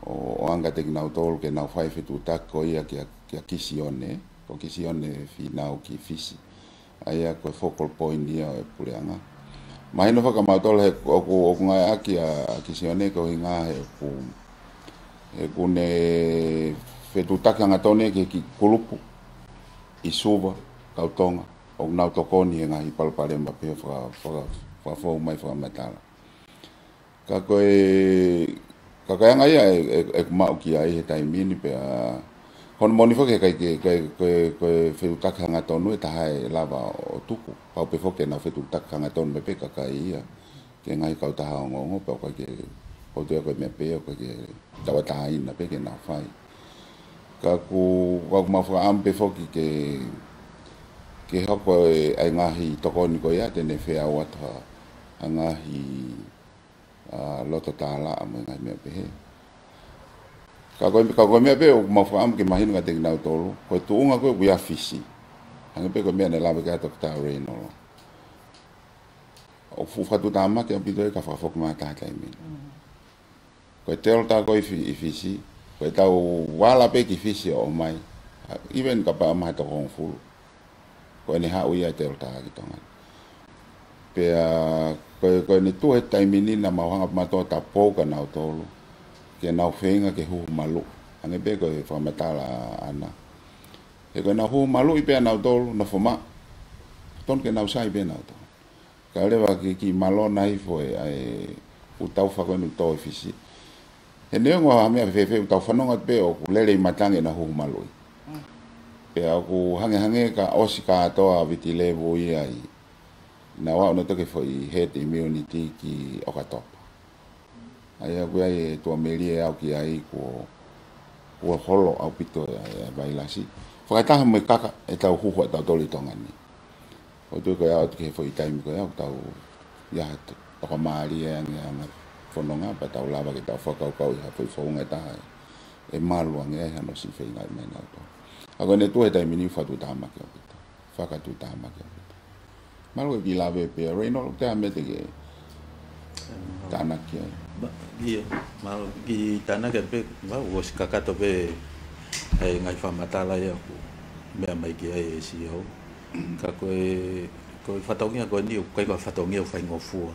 ʻo, ʻo ʻoange kiate kinautolu ke nau fai e fetuʻutaki ko ia kia, kia Kisione, ko Kisione Fīnau ki Fisi. ʻA ia ko e focal point ia ʻo e puleʻanga. Mahino foki kia mautolu he ʻoku, ʻoku ngāueʻaki ʻa, ʻa Kisione ko e ʻuhinga he ʻoku, he ʻoku ne fetuʻutaki hangatonu ia ki he kiʻi kulupu ʻi Suva, kau Tonga, ʻoku nau tokoni he ngaahi palopalema pehē faka-, faka-, fakafou mai fakamatala. Ka ko e, ka ko e anga ia ʻe, ʻe, ʻeku maʻu ki ai he taimi ni pea, ko hono moʻoni foki he ʻikai ke, ko e, ko e, ko e fetuʻutaki hangatonu ʻe taha ʻe lava ʻo tuku. Pau pē foki ke nau fetuʻutaki hangatonu mai pē kakai ia ki he ngaahi kautaha ongoongo, pea ʻoku ʻikai ke, ʻoku ou tui ko e meʻa pē ia ʻoku ʻikai ke tauʻatāina pē ke nau fai. Ka ʻoku, ka ʻoku mau fakaʻamu pē foki ke, ke hoko e, ʻa e ngaahi tokoni ko ia te ne feau atu ha, ha ngaahi, ʻa, loto tālaʻa mo e ngaahi meʻa pehē. Ka ko e, ka ko e meʻa pē ʻoku mau fakaʻamu ke mahino kiate kinautolu, ko e tuʻunga ko ē ʻoku ʻi ai ʻa Fisi. Hangē pē ko e meʻa naʻe lave ki ai ʻa Toketā Reynolds. ʻOku fuʻu fakatuʻutāmaki ʻaupito ia ka fakafoki mai ha taha taimi. Mm. Ko e Delta ko ē ʻi Fi-, ʻi Fisi, ko ʻetau vala pē ki Fisi ʻo ʻomai. ʻA, even kapau ʻe ʻomai ha toko hongofulu, ko ʻene haʻu ia e Delta ki Tonga. Pea ko e, ko ʻene tuʻu he taimi ni naʻa mau hanga pē mautolu ʻo tapou kia nautolu ke nau feinga ke huhu maluʻi. Hangē pē ko e fakamatala ʻaʻana. He ko ʻenau huhu maluʻi pē ʻa nautolu, nofo maʻu, tonu ke nau sai pē nautolu. Kae leva ke kiʻi malona hifo e, ʻa e ʻū taufa ko eni ʻoku tō ʻi Fisi. He neongo ha meʻa fēfē, ʻoku tau fanongo pē ʻoku lele ʻi matangi ʻenau huhu maluʻi. Mm. Pea ʻoku hangehangē ka ʻosi kātoa ʻa Viti Levu ia ʻi, naʻa nau ō ʻo toki foʻi herd immunity ki ʻOkatopa. ʻA ia ʻoku ʻi ai e tuʻamelie ʻe aʻu ki ai kuo, kuo holo ʻaupito e, e vailasi. Fakataha mo e kaka ʻetau huhu ʻatautolu ʻi Tonga ni. ʻOku ou tui ko ia ʻoku ʻi he foʻi taimi ko ia ʻoku tau ʻi ai ha t-, tokamālie ange ʻa e ngaahi fononga pea tau lava ke tau fakakaukau ʻi ha foʻi founga ʻe taha ʻe malu ange ai hano siʻi feingaʻi mai nautolu. Ka ko ʻene tuʻu he taimi ni ʻoku fakatuʻutāmaki ʻaupito. Fakatuʻutāmaki ʻaupito. Mālō e kiʻi lave pē, Reynolds, te ʻai mai te ke tānaki ai. Ma-, ʻio, mālō kiʻi tānaki pē, ma, ʻosi kakato pē ʻa e ngaahi fakamatala ia ʻoku meʻa mai ki ai e C E O. Ka ko e, ko e fatongia ko eni ʻoku ʻikai ko ha fatongia ʻoku faingofua.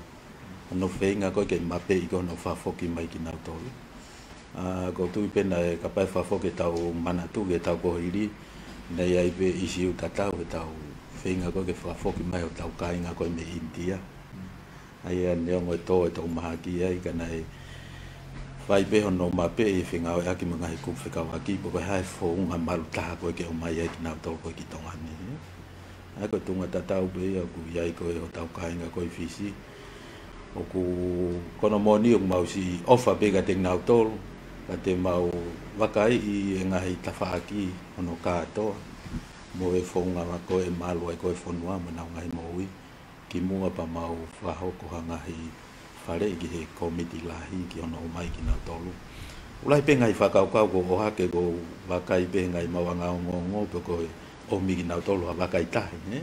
Hono feinga ko ē ke mapeʻi ko hono fakafoki mai kinautolu. ʻA, ʻoku ou tui pē naʻe kapau ʻe fakafoki ʻetau manatu ki he taʻu kuo hili, naʻe ʻi ai pē ʻisiū tatau heʻetau feinga ko ē ke fakafoki mai hotau kāinga ko ē mei ʻInitia. ʻA ia neongo e tō e toʻu mahaki ai ka naʻe fai pē hono mapeʻi e fengāueʻaki mo e ngaahi kupu fekauʻaki pe ko e hā e founga malu taha ko ē ke ʻomai ai kinautolu ko ē ki Tonga ni. ʻA ia ko e tuʻunga tatau pē ia ʻoku ʻi ai ko ē hotau kāinga ko ē ʻi Fisi. ʻOku, ko hono moʻoni ʻoku mau siʻi ʻofa pē kiate kinautolu, ka te mau vakaiʻi e ngaahi tafaʻaki hono kātoa mo e founga ko ē ʻe malu ai ko ē e fonua mo ʻenau ngaahi moʻui. Kimuʻa pea mau fakahoko ha ngaahi faleʻi ki he kōmiti lahi ki hono ʻomai kinautolu. ʻOku lahi pē ngaahi fakakaukau kuo ʻohake, ʻoku ou vakai pē he ngaahi maʻuʻanga ongoongo pe ko e ʻomi kinautolu ha vakai tahi, ē?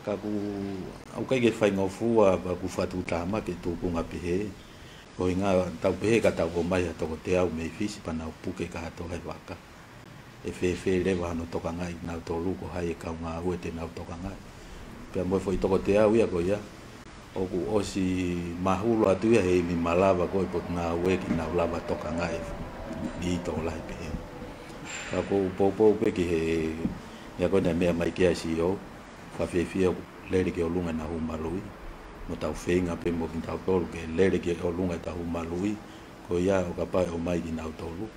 Ka ʻoku, ʻoku ʻikai ke faingofua pea ʻoku fakatuʻutāmaki e tūkunga pehē. Ko e ʻuhinga tau pehē ka tau ʻomai ha toko teau mei Fisi pea nau puke kātoa e vaka. ʻE fēfē leva hano tokangaʻi kinautolu, ko hai e kau ngāue te nau tokangaʻi. Pea mo e foʻi toko teau ia ko ia, ʻoku ʻosi mahulu atu ia he ivi malava ko ē ʻa e Potungāue ke nau lava tokangaʻi e kiʻi tokolahi pehē. Ka ʻoku ou poupou pē ki he, ia ko ē naʻe meʻa mai ki ai e C E O, fakafiefia ʻoku lele ki ʻolunga ʻenau hū maluʻi, mo tau feinga pē mo kitautolu ke lele ki ʻolunga ʻetau hū maluʻi, ko ia ʻo kapau ʻe ʻomai kinautolu,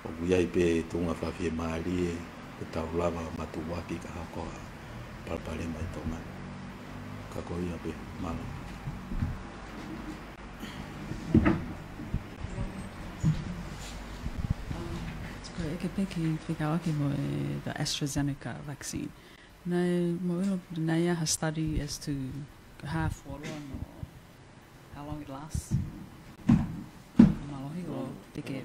ʻoku ʻi ai pē tuʻunga fakafiemālie ke tau lava matuʻuaki ka hoko ha palopalema ʻi Tonga. Ka ko ia pē, mālō. Ko e ʻeke pē ki he fekauʻaki mo e, the AstraZeneca vaccine. Naʻe, mo ilo, naʻe ʻi ai ha study as to half or long or how long it lasts. Mālohi ʻo te ke.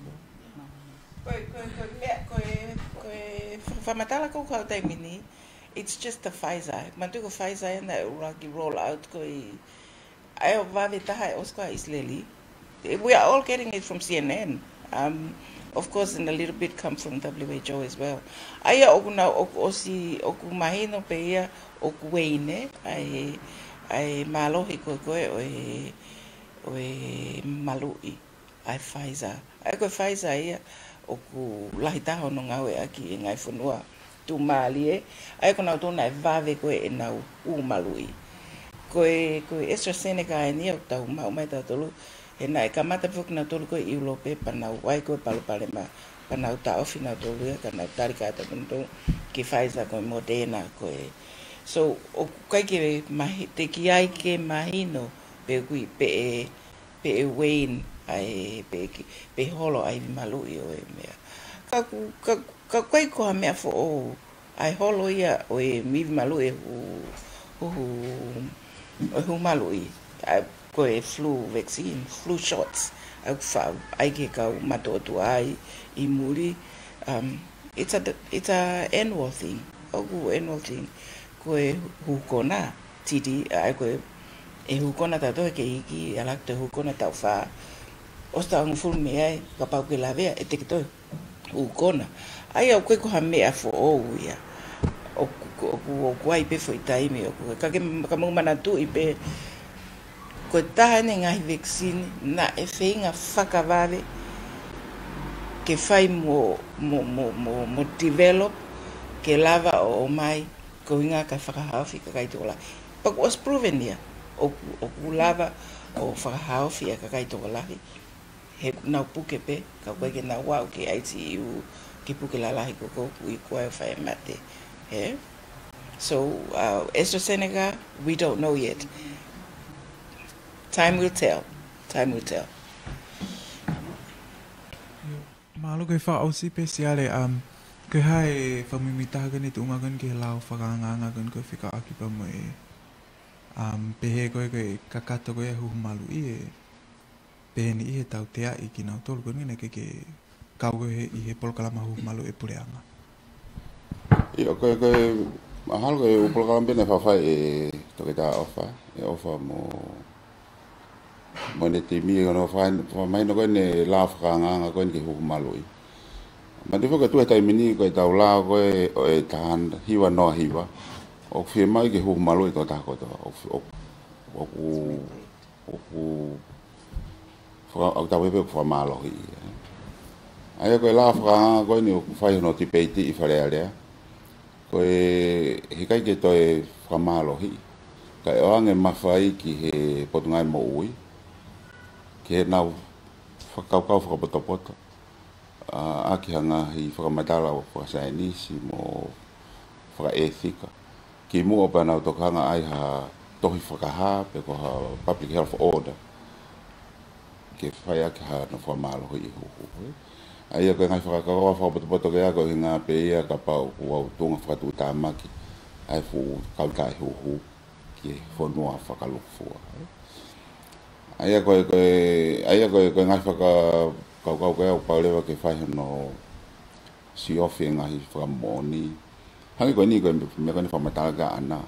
Ko e, ko e, ko e meʻa, ko e, ko e fakamatala ko ē ʻa e taimi ni, it's just the Pfizer. Manatuʻi ko e Pfizer ia naʻe ʻuluaki roll out ko ē ʻi, ʻa ia ʻoku vave taha ʻe ʻosi ko ē ʻa ʻIsileli. We are all getting it from C N N. Um, of course, and a little bit come from W H O as well. ʻA ia ʻoku nau, ʻoku ʻosi, ʻoku mahino pē ia ʻoku ueine ʻa e, ʻa e mālohi ko ē ko ē ʻo e, ʻo e maluʻi ʻa e Pfizer. ʻA ia ko e Pfizer ia ʻoku lahi taha hono ngāueʻaki ʻi he ngaahi fonua tuʻumālie, ʻa ia ko nautolu naʻe vave ko ē ʻenau hū maluʻi. Ko e, ko e AstraZeneca eni ia ʻoku tau maʻu mai tautolu, he naʻe kamata foki nautolu ko ē ʻi ʻIulope pea nau ʻi ai ko ē palopalema, pea nau taʻofi nautolu ia ka nau tali kātoa nautolu ki he Pfizer ko e Moderna ko ē. So, ʻoku ʻikai ke mahi-, teʻeki ai ke mahino pe ʻoku ʻi, pe ʻe, pe ʻe wane ʻa e, pe ki, pe holo ʻa e ivi maluʻi ʻo e meʻa. Ka ʻoku, ka, ka ʻoku ʻikai ko ha meʻa foʻou ʻa e holo ia ʻo e ivi maluʻi ʻe hū, hū, hū, ʻo e hū maluʻi. ʻA ia ko e flu vaccine, flu shots, ʻa ia ʻoku faʻu ai ki he kau matuʻotuʻa ʻi, ʻi muli. Um, it's a, it's a annual thing. ʻOku annual thing. Ko e hū kona, T D, ʻa ia ko e, ʻe hū kona tautolu he kei iiki, ʻe ala ʻo toe hū kona taʻu fā. ʻOsi taʻu hongofulu mei ai, kapau ʻoku ke lavea, ʻe teʻeki toe hū kona. ʻA ia ʻoku ʻikai ko ha meʻa foʻou ia. ʻOku, ʻoku, ʻoku ʻi ai pē foʻi taimi, ʻoku, ka ke, ka mou manatuʻi pē, ko e taha eni e ngaahi vaccine naʻe feinga fakavave ke fai mo, mo, mo, mo, mo develop, ke lava ʻo ʻomai, ko e ʻuhinga ke fakahaofi e kakai tokolahi. Pea kuo ʻosi proven ia, ʻoku, ʻoku lava ʻo fakahaofi e kakai tokolahi. He ʻoku nau puke pē, ka ʻoku ʻikai ke nau aʻu ki he I C U, ke puke lalahi ko ē ʻoku ʻi ai ko ē ʻoku fai e mate. He? So, uh, AstraZeneca, we don't know yet. Time will tell. Time will tell. Mālō. Ko e fakaʻosi pē Siale, um, ko e hā e fakamuimuitaha ko eni tuʻunga ko eni ki he lao fakaangaanga ko eni ko e fekauʻaki pea mo e, um, pehē ko ē ko e kakato ko ē huhu maluʻi ē, pehē ni ʻi he tauteaʻi kinautolu ko eni naʻe ʻikai ke kau ko ē he, ʻi he polokalama huhu maluʻi ʻa e puleʻanga. ʻIo, ko e, ko e, mahalo ko e ʻū polokalama pē naʻe fafai ʻe Toketā ʻOfa, ʻe ʻOfa mo mo ʻene timi, ko hono faka-, fakamahino ko eni e lao fakaangaanga ko eni ki he huhu maluʻi. Manatuʻi foki ʻoku tuʻu he taimi ni ko ʻetau lao ko ē ʻo e taha hiva noa hiva, ʻoku fiemaʻu ke huhu maluʻi e tokotaha kotoa. ʻOku, ʻoku, ʻoku, ʻoku faka-, ʻoku tau pehē pē ʻoku fakamālohiʻi. ʻA ia ko e lao fakaangaanga ko eni ʻoku fai hono tipeitiʻi ʻi Fale Alea. Ko e, he ʻikai ke toe fakamālohiʻi, kae ʻoange mafai ki he Potungāue Moʻui ke nau fakakaukau fakapotopoto, ʻa, ʻaki ha ngaahi fakamatala fakasaienisi mo fakaʻētika. Kimuʻa pea nau toki hanga ʻai ha tohi fakahā pe ko ha public health order ke fai ʻaki hano fakamālohiʻi e huhu, ē. ʻA ia ko e ngaahi fakakaukau fakapotopoto ko ia ko e ʻuhinga pē ia kapau ʻoku ʻi ai ha tuʻunga fakatuʻutāmaki ʻa e fuʻu kau taʻehuhu ki he fonua fakalūkufua, ē. ʻA ia ko e, ko e, ʻa ia ko e, ko e ngaahi fakakaukau ko ia ʻoku pau leva ke fai hano siofi e ngaahi fakamoʻoni. Hangē ko eni ko e meʻa ko eni fakamatala kia ʻAna.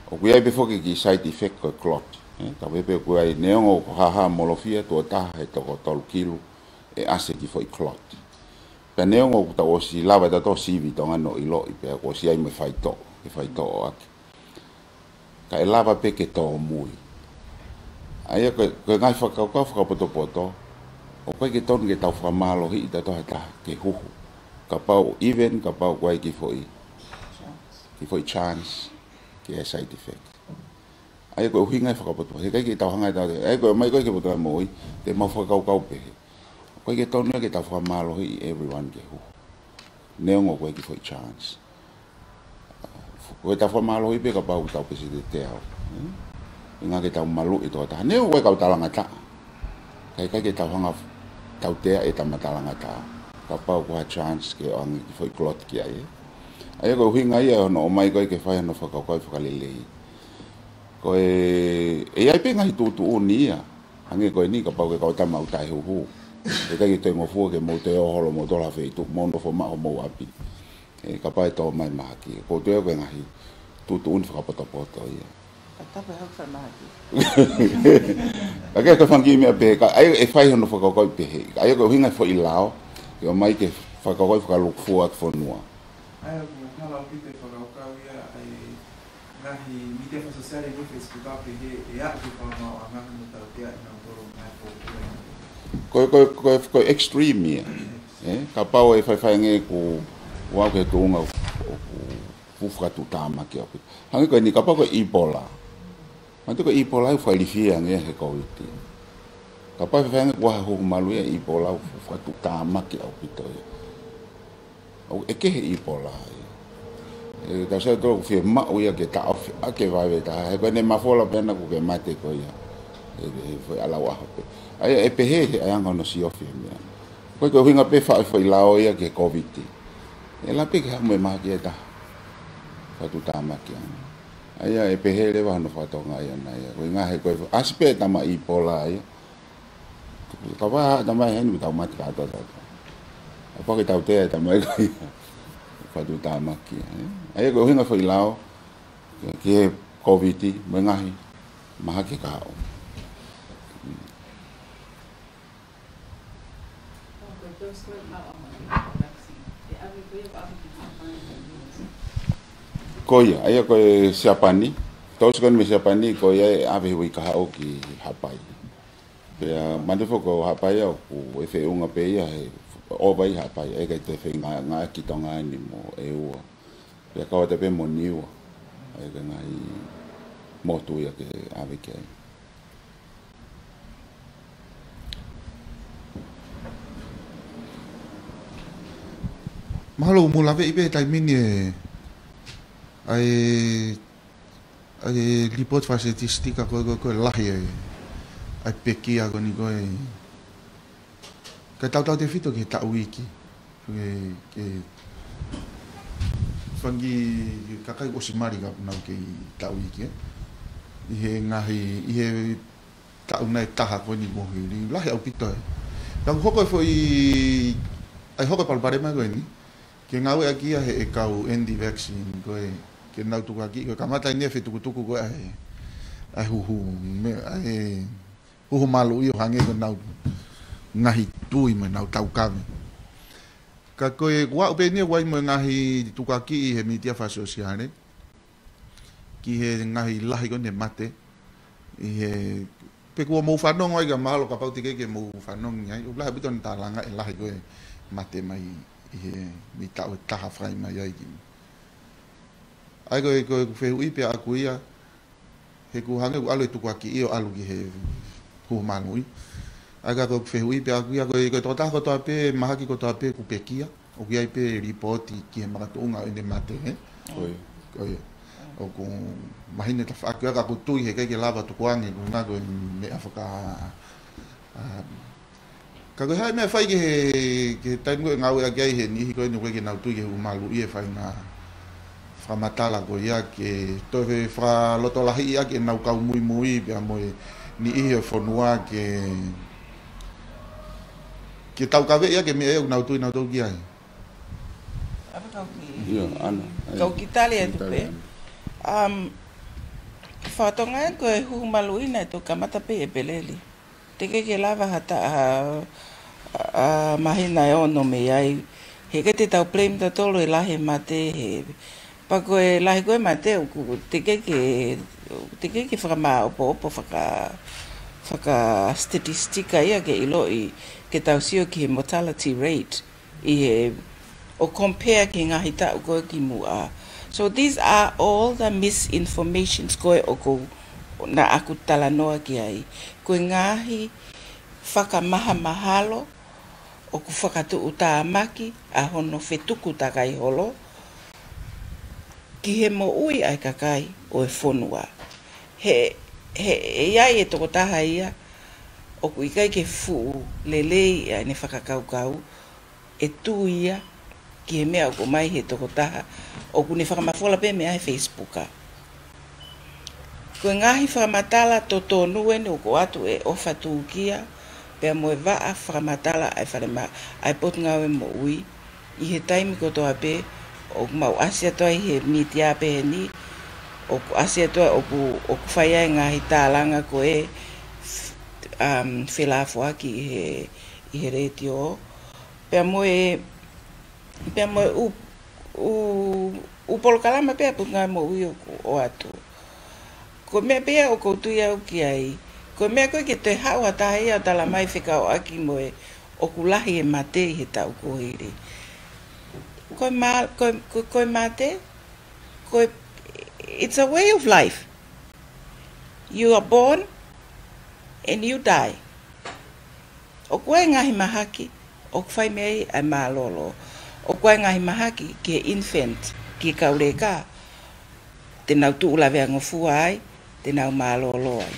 ʻOku ʻi ai pē foki e kiʻi side effect ko e clot. Ē, tau pehē pē ʻoku ʻi ai neongo ko e hāhā molofia tuʻo taha he toko tolu kilu ʻe ʻasi e kiʻi foʻi clot. Pea neongo ʻoku tau ʻosi lava ʻe tautolu sivi ʻi Tonga ni ʻo ʻiloʻi pea kuo ʻosi ʻi ai mo e faitoʻo, e faitoʻo ʻaki. Ka ʻe lava pē ke tōmui. ʻA ia ko e, ko e ngaahi fakakaukau fakapotopoto, ʻoku ʻikai ke tonu ke tau fakamālohiʻi tautolu ha taha ke huhu. Kapau even, kapau ʻoku ʻi ai e kiʻi foʻi, kiʻi foʻi chance ke ʻi ai e side effect. ʻA ia ko e ʻuhinga e fakapotopoto. He ʻikai ke tau hanga ʻe tautolu. ʻA ia ko e ʻomai ko ē ki he Potungāue Moʻui, te mau fakakaukau pehē. ʻOku ʻikai ke tonu ia ke tau fakamālohiʻi everyone ke huhu. Neongo ko e kiʻi foʻi chance. Ko e tau fakamālohiʻi pē kapau ʻoku tau peseti teau. Hmm? ʻUhinga ke tau maluʻi tokotaha. Neongo ko e kau talangataʻa. Ka ʻikai ke tau hanga tautea e tama talangataʻa. Kapau ko ha chance ke ʻoange kiʻi foʻi clout ki ai. ʻA ia ko e ʻuhinga ia hono ʻomai ko ē ke fai hono fakakaukau fakalelei. Ko e, ʻe ʻi ai pē ngaahi tuʻutuʻuni ia. Hangē ko eni kapau ko e kau tama ʻoku taʻehuhu. ʻE ʻikai ke toe ngofua ke mou toe ō holo mou tolo ha feituʻu, mou nofo maʻu homou ʻapi. ʻE, kapau ʻe tō mai mahaki. Ko e toe ko e ngaahi tuʻutuʻuni fakapotopoto ia. Ka tapu e hau fai mahaki. Ka ke, ka fanga kiʻi meʻa pehē, ka ʻai ʻe fai hono fakakaukau pehē. Ka ʻai ko e ʻuhinga e foʻi lao, ke ʻomai ke fakakaukau fakalūkufua ki fonua. ʻA ia ʻoku hala ʻaupito e fakakaukau ia ʻa e ngaahi mītia fakasōsiale mo e Facebook ʻo pehē ʻe aʻu ki he fakamaauʻanga hono tautea ʻe nautolu ngaahi fōkula. Ko e, ko e, ko e, ko e extreme ia. ʻE, kapau ʻe faifai ange ʻoku ʻoatu ki he tuʻunga ʻoku fuʻu fakatuʻutāmaki ʻaupito. Hangē ko eni kapau ko e Ebola. Manatuʻi ko e Ebola ʻoku fakailifia ange he Kōviti. Kapau ʻe faifai ange ʻoku ʻi ai ha huhu maluʻi e Ebola ʻoku fuʻu fakatuʻutāmaki ʻaupito ia. ʻOku ʻeke he Ebola ia. ʻE, tau sio atu ʻoku fiemaʻu ia ke taʻofi ʻaki e vaivai taha. He ko ʻene mafola pē ʻana ʻoku ke mate koe ia. ʻE, ʻe, foʻi ʻalu ʻaho pē. ʻA ia ʻe pehē he ʻaiʻanga hono siofi e meʻa. Ko e ʻuhinga pē faʻa foʻi lao ia ki he Kōviti. ʻE lava pē ke haʻu mo e mahaki ʻe taha. Fakatuʻutāmaki ange. ʻA ia ʻe pehē leva hono fakatonga ia na ia. Ko e ʻuhinga he ko e ʻasi pē tama Ebola ia. Ka wa tama heni ʻoku tau mate kātoa tau. ʻA ia pau ke tautea e tama ko ia. Fakatuʻutāmaki, ē? ʻA ia ko e ʻuhinga foʻi lao, ki he Kōviti, mo e ngaahi mahaki ka haʻu. Ko ia, ʻa ia ko e Siapani. Tau sio ko eni mei Siapani, ko ia ʻe ʻave he uike kahaʻu ki Haʻapai. Pea manatuʻi foki ko Haʻapai ia ʻoku ʻi he feʻunga pē ia he ʻova ʻi Haʻapai, ʻe ʻikai te feinga ngāueʻaki Tonga ni mo ʻEua. Pea kau atu pē mo Niua. ʻA ia ko e ngaahi motu ia ke ʻave ki ai. Mahalo mou laveʻi pē he taimi ni e, ʻa e, ʻa e lipooti fakasitetitika ko e, ko e, ko e lahi e, ʻa e pekia ko eni ko e. Ka tautautefito ki he taʻu iiki. Ke, ke fanga kiʻi kakai ʻosi mali ka nau kei taʻu iiki, ē. ʻI he ngaahi, ʻi he taʻu nai ʻe taha ko eni mo hili, lahi ʻaupito ē. Ka ʻoku hoko e foʻi, ʻai hoko e palopalema ko eni, ke ngāueʻaki ia he ʻe kau anti-vaccine, ko e, ke nau tukuakiʻi, ko e kamata eni e fetukutuku ko e ʻa e, ʻa e huhu, mo e, ʻa e huhu maluʻi ʻo hangē ko ʻenau ngaahi tui mo ʻenau taukaveʻi. Ka ko e ʻoku aʻu pē eni ʻoku ʻi ai mo e ngaahi tukuakiʻi he mītia fakasōsiale. Ki he ngaahi lahi ko eni e mate. ʻI he, pe kuo mou fanongo ai ka mahalo kapau teʻeki ke mou fanongo ai. ʻOku lahi ʻaupito ʻene tālanga e lahi ko e mate mai ʻi he mei taʻu ʻe taha fai mai ai ki. ʻA ia ko e, ko e fehuʻi pē ʻaʻaku ia, he ʻoku hangē ʻoku ʻalu e tukuakiʻi ʻo ʻalu ki he huhu maluʻi. ʻA ia ka ko e fehuʻi pē ʻaʻaku ia ko e, ko e tokotaha kotoa pē, mahaki kotoa pē ʻoku pekia, ʻoku ʻi ai pē lipooti ki he makatuʻunga ʻo ʻene mate, ē? ʻIo. ʻIo. ʻOku mahino tafaʻaki ia ka ʻoku ou tui he ʻikai ke lava tukuange, ko e ʻuhinga ko e meʻa faka-, ʻa, Ka ko e hā e meʻa ʻe fai ki he, ki he taimi ko ē ʻe ngāueʻaki ai he niʻihi ko eni ʻoku ʻikai ke nau tui ki he huhu maluʻi e faʻahinga fakamatala ko ia ke toe fakalotolahiʻi ʻaki ʻenau kau muimui pea mo e niʻihi ʻo e fonua ke, ke taukaveʻi ʻaki e meʻa ia ʻoku nau tui nautolu ki ai. ʻAve kau ki. ʻIo, ʻAna. Kau kiʻi tali atu pē. Tali atu. Um, fakatonga ko e huhu maluʻi naʻe toki kamata pē ʻi ʻEpeleli. Teʻeki ke lava ha taʻu, ha, ʻa, māhina ʻe ono mei ai. He ʻikai te tau blame tautolu e lahi e mate he. Pea ko e lahi ko ē e mate ʻoku teʻeki ke, teʻeki ke fakamāopoopo faka, fakasitetitika ia ke ʻiloʻi ke tau sio ki he mortality rate. ʻI he, ʻo compare ki he ngaahi taʻu ko ē kimuʻa. So these are all the misinformations ko ē ʻoku ou naʻa ku talanoa ki ai. Ko e ngaahi fakamahamahalo ʻoku fakatuʻutāmaki ʻa hono fetuku takai holo ki he moʻui ʻa e kakai ʻo e fonua. He, he, ʻe ʻi ai e tokotaha ia ʻoku ʻikai ke fuʻu lelei ʻa ʻene fakakaukau, ʻe tui ia ki he meʻa ʻoku ʻomai he tokotaha ʻoku ne fakamafola pē meʻa he Facebook. Ko e ngaahi fakamatala totonu eni ʻoku ʻoatu ʻe ʻOfa Tūkia, pea mo e vaʻa fakamatala ʻa e falema-, ʻa e Potungāue Moʻui, ʻi he taimi kotoa pē, ʻoku mau ʻasi atu ai he mītia pehē ni, ʻoku ʻasi atu ai ʻoku, ʻoku fai ai ngaahi tālanga ko e, um, felāfoaki ʻi he, ʻi he letiō. Pea mo e, pea mo e ʻū, ʻū, ʻū polokalama pē ʻa e Potungāue Moʻui ʻoku ʻoatu. Ko e meʻa pē ia ʻoku ou tui au ki ai. Ko e meʻa ko ē ke te haʻu ha taha ia ʻo talamai fekauʻaki mo e ʻoku lahi e mate ʻi he taʻu kuo hili. Ko e ma-, ko e, ko e, ko e mate, ko e, it's a way of life. You are born and you die. ʻOku ʻi ai e ngaahi mahaki ʻoku fai mei ai ʻa e mālōlō. ʻOku ʻi ai e ngaahi mahaki ki he infant, ki he kauleka, te nau tuʻu laveangofua ai, te nau mālōlō ai.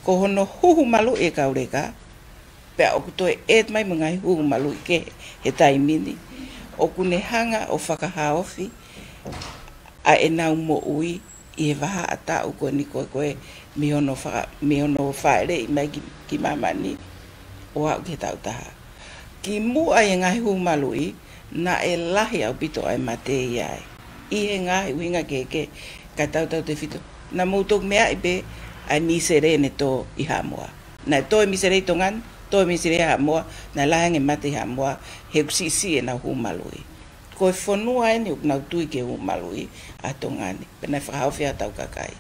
Ko hono huhu maluʻi e kauleka, pea ʻoku toe ʻet mai mo e ngaahi huhu maluʻi kehe he taimi ni, ʻoku ne hanga ʻo fakahaofi ʻa ʻenau moʻui ʻi he vahaʻa taʻu ko eni ko ē, ko ē mei hono faka-, mei hono fāʻeleʻi mai ki, ki māmani ʻo aʻu ki he taʻu taha. Kimuʻa ʻi he ngaahi huhu maluʻi, naʻe lahi ʻaupito ʻa e mate ʻi ai. ʻI he ngaahi ʻuhinga kehekehe, kae tautautefito. Naʻa mou toki meaʻi pē ʻa e misele ne tō ʻi Haʻamoa. Naʻe tō e misele ʻi Tonga ni, tō e misele ʻi Haʻamoa, naʻe lahi ange e mate ʻi Haʻamoa, he ʻoku siʻisiʻi ʻenau huhu maluʻi. Ko e fonua eni ʻoku nau tui ki he huhu maluʻi ʻa Tonga ni, pea naʻe fakahaofi ai hotau kakai.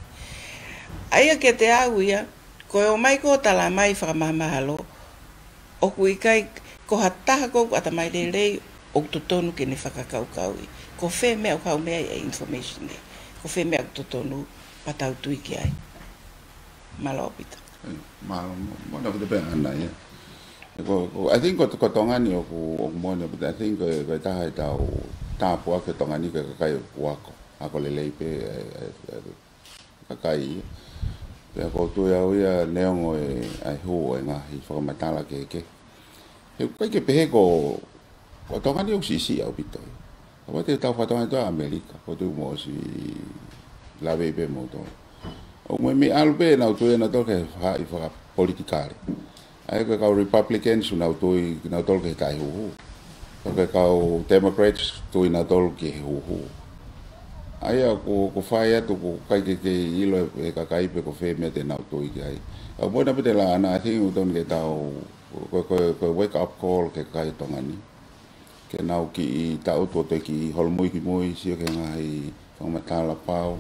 ʻA ia kiate au ia, ko e ō mai ko ē ʻo talamai fakamahamahalo, ʻoku ʻikai, ko ha taha ko ē ʻoku ʻatamai lelei ʻoku totonu ke ne fakakaukauʻi. Ko fē meʻa ʻoku haʻu mei ai e information ē. Ko fē meʻa ʻoku totonu pea tau tui ki ai. Mālō ʻaupito. Ē, mālō, mo-, mo-, na kute pē ana ia. Ē, ko, ko, I think ko, ko Tonga ni ʻoku, ʻoku moʻoni ʻaupito. I think ko, ko e taha ʻetau tāpuaki ʻa Tonga ni ko e kakai ʻoku ako. Ako lelei pē, ē, ē, ē, kakai ia. Pea ʻoku ou tui au ia neongo e, ʻa e hū ʻo e ngaahi fakamatala kehekehe. He ʻoku ʻikai ke pehē ko, ko Tonga ni ʻoku siʻisiʻi ʻaupito ia. Kapau te tau fakatonga atu ʻa ʻAmelika, ʻoku ou tui mou ʻosi lave pē moutolu. ʻOku meimei ʻalu pē ʻenau tui ʻanautolu ki he faʻahi fakapolitikale. ʻA ia ko e kau Republicans ʻoku nau tui kinautolu ki he taʻehuhu. Ko e kau Democrats tui nautolu ki he huhu. ʻA ia ʻoku, ʻoku fai atu ʻoku ʻikai ke kei ʻilo ʻe he kakai pe ko fē meʻa te nau tui ki ai. Ka ʻoku moʻoni ʻaupito e lā ʻana, I think ʻoku totonu ke tau, ko, ko, ko e wake up call ki he kakai Tonga ni. Ke nau kiʻi taʻutu ʻo toe kiʻi holomui ki mui, sio ki he ngaahi fakamatala pau,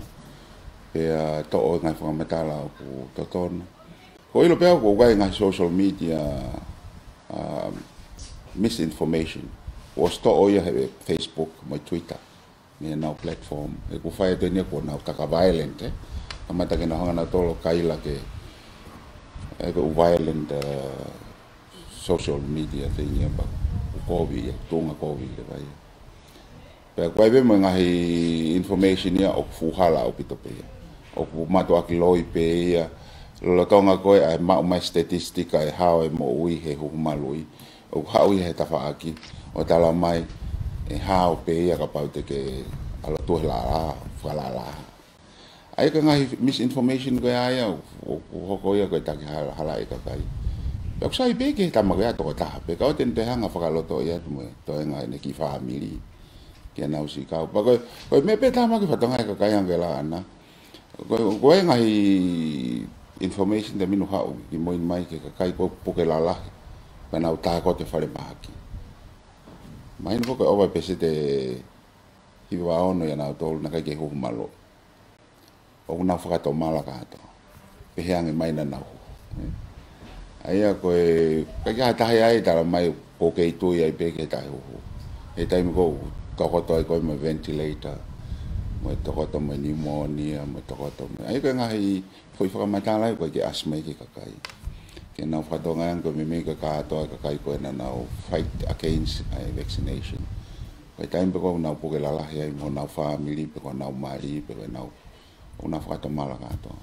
pea toʻo e ngaahi fakamatala ʻoku totonu. ʻOku ou ʻilo pē au ʻoku ʻi ai e ngaahi social media, um, misinformation. ʻOsi toʻo ia he Facebook mo e Twitter, mei heʻenau platform. He ʻoku fai atu eni ia kuo nau taka violent, ē. Kamata ke nau hanga nautolu ʻo kaila ke, ē, ko e ʻū violent, uh, social media thing ia, pea ʻoku kovi ia, tuʻunga kovi leva ia. Pea ʻoku ʻi ai pē mo e ngaahi information ia ʻoku fuʻu hala ʻaupito pē ia. ʻOku mātuʻaki loi pē ia, lolotonga ko ē ʻa e maʻu mai statistika e hao e moʻui he huhu maluʻi. ʻOku haʻu ia he tafaʻaki ʻo talamai ʻe hao pē ia kapau te ke ʻalu atu he lālā, fakalālā. ʻA ia ko e ngaahi misinformation ko ia ia, ʻo, ʻo, ʻoku hoko ia ko e taki hala, hala e kakai. Pea ʻoku sai pē ki he tama ko ia tokotaha pē, ka ʻoua te ne toe hanga fakalotoʻi atu mo e toenga ʻene kiʻi fāmili. Ke nau siʻi kau. Pea ko e, ko e meʻa pē tama ki fatonga e kakai ange lā ʻana. Ko, ko e ngaahi information te minu haʻu ki mui mai ki he kakai ko ē puke lalahi. Pea nau tā ko ē ki he falemahaki. Mahino ko e ʻova e peseti ʻe hiva ono ia nautolu naʻe ʻikai ke huhu maluʻi. ʻOku nau fakatomala kātoa. Pehē ange mai naʻa nau huhu. ʻA ia ko e, ʻikai ke ʻi ai ha taha ia ʻe talamai ʻoku kei tui ai pē ki he taʻehuhu. He taimi ko ē ʻoku tokoto ai ko ē mo e ventilator. mo e tokoto mo e pneumonia, mo e tokoto mo e. ʻA ia ko e ngaahi foʻi fakamatala ia ʻoku ʻikai ke ʻasi mai ki he kakai. Ke nau fakatokangaʻi ange ko e meimei ko e kātoa e kakai ko ē naʻa nau fight against ʻa e vaccination. Ko e taimi pē ko ē ʻoku nau puke lalahi ai mo honau fāmili, pe ko honau mali, pe ko ʻenau, ʻoku nau fakatomala kātoa.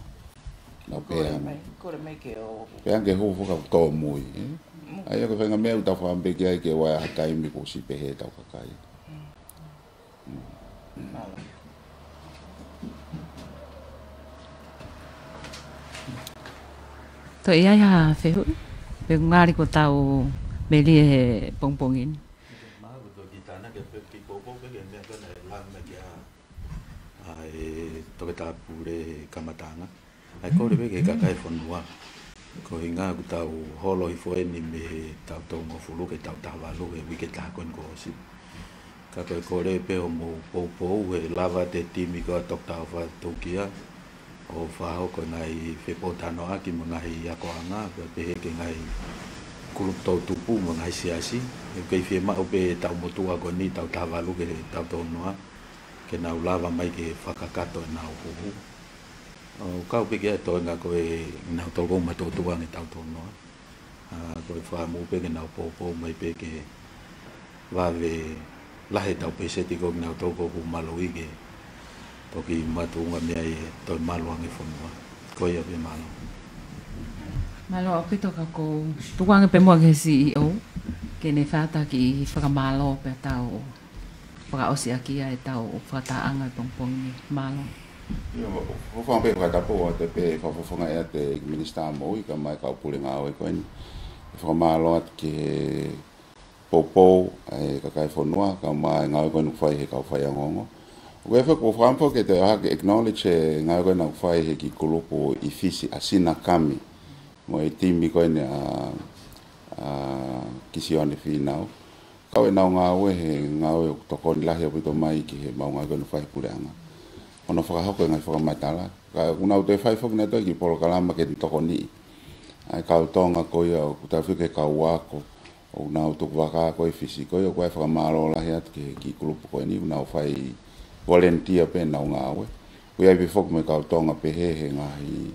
Nau pehē ange. Mai, kole mai ke o. Pehē ange ke hū fakatomui, ē? Mm. ʻA ia ko e faʻahinga meʻa ʻoku tau fakaʻamu pē ki ai ke ʻoua ʻe ʻi ai ha taimi kuo ʻosi pehē ʻetau kakai. Mm. Toe ʻi ai ha fehuʻi? Pe ʻoku ngali kuo tau melie he pongipongi ni. Maha kuo toki tānaki pē ki poupou pē ke meʻa ko ē naʻe lave mai ki ai ʻa e toketā pule he kamataʻanga. ʻA e kole pē ki he kakai fonua. Ko e ʻuhinga ʻoku tau holo hifo eni mei he taʻu tolungofulu ki he taʻu taha valu he uike taha ko eni kuo ʻosi. Ka ko e kole pē hoʻomou poupou he lava ʻete timi ko ē ʻa Toketā ʻOfa Tūkia ʻo fakahoko e ngaahi fepōtalanoaʻaki mo e ngaahi akoʻanga, pea pehē ki he ngaahi kulupu toʻutupu mo e ngaahi siasi. ʻOku kei fiemaʻu pē taʻu motuʻa ko eni, taʻu taha valu ki he taʻu tolu noa, ke nau lava mai ke fakakakato ʻenau huhu. ʻO kau pē ki ai e toenga ko ē ʻenau toloko matuʻotuʻa ange taʻu tolu noa. ʻA, ko e fakaʻamu pē ke nau poupou mai pē ke vave lahi ʻetau pēseti ko ē kinautolu ʻoku maluʻi ke toki makatuʻunga mei ai e toe malu ange e fonua. Ko ia pē, mālō. Mālō ʻaupito. Ka ʻoku ou tuku ange pē muʻa ki he C E O ke ne fai ha kiʻi fakamālō pea tau fakaʻosi ʻaki ʻetau fakatahaʻanga he pongipongi ni. Mālō. ʻIo, ʻoku ou fakaʻamu pē fakatapu atu pē fakafofonga ʻa e Minisitā Moʻui kae ʻumaʻā e kau pule ngāue ko eni. Fakamālō atu ki he poupou ʻa e kakai e fonua, kae ʻumaʻā e ngāue ko eni ʻoku fai ʻe he kau faiongoongo. ʻOku ou fie fakaʻamu ke toe ʻai ke acknowledge e ngāue ko eni ʻoku fai ʻe he kiʻi kulupu ʻi Fisi ʻa Sina Kami mo e timi ko eni ʻa, ʻa Kisione Fīnau. Kau ʻenau ngāue he ngāue ʻoku tokoni lahi ʻaupito mai ki heʻemau ngāue ko eni ʻoku fai ʻe he puleʻanga. Hono fakahoko e ngaahi fakamatala. Ka ʻoku nau toe fai foki ʻe nautolu e kiʻi polokalama ke tokoniʻi ʻa e kau Tonga ko ia ʻoku tau fika he kau ako ʻoku nau tukuvakā ko ē ʻi Fisi. Ko ia ʻoku ou fakamālō lahi atu ki he kiʻi kulupu ko eni, ʻoku nau fai volunteer pē ʻenau ngāue. ʻOku ʻi ai pē foki mo e kau Tonga pehē he ngaahi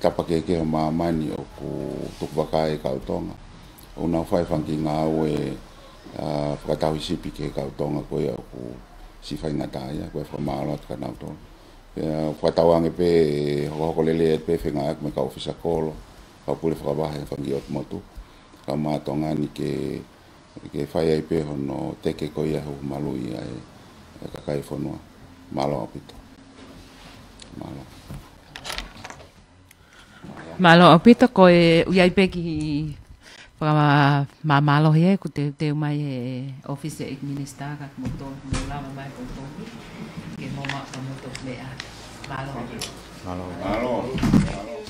tapa kehekehe ʻo māmani ʻoku tukuvakā ai e kau Tonga. ʻOku nau fai e fanga kiʻi ngāue, ʻa, fakatauhisipi ki he kau Tonga ko ia ʻoku siʻi faingataʻaʻia, ʻoku ou fakamālō atu kia nautolu. Pea fakatauange pē hokohoko lelei atu pē e fengāueʻaki mo e kau ʻōfisa kolo, kau pule fakavahe he fanga kiʻi ʻotu motu, kae ʻumaʻā Tonga ni ke, ke fai ai pē hono teke ko ia e huhu maluʻi ʻa e, e kakai e fonua. Mālō ʻaupito. Mālō. Mālō ʻaupito. Ko e ʻoku ʻi ai pē e kiʻi fakamāmālohi ē, kuo teuteu mai ʻe he ʻōfisi ʻo e ʻEiki Minisitā, ka mou toe mou lava mai ko toki ke mou maʻu ka mou toe meʻa. Mālō ʻaupito. Mālō. Mālō.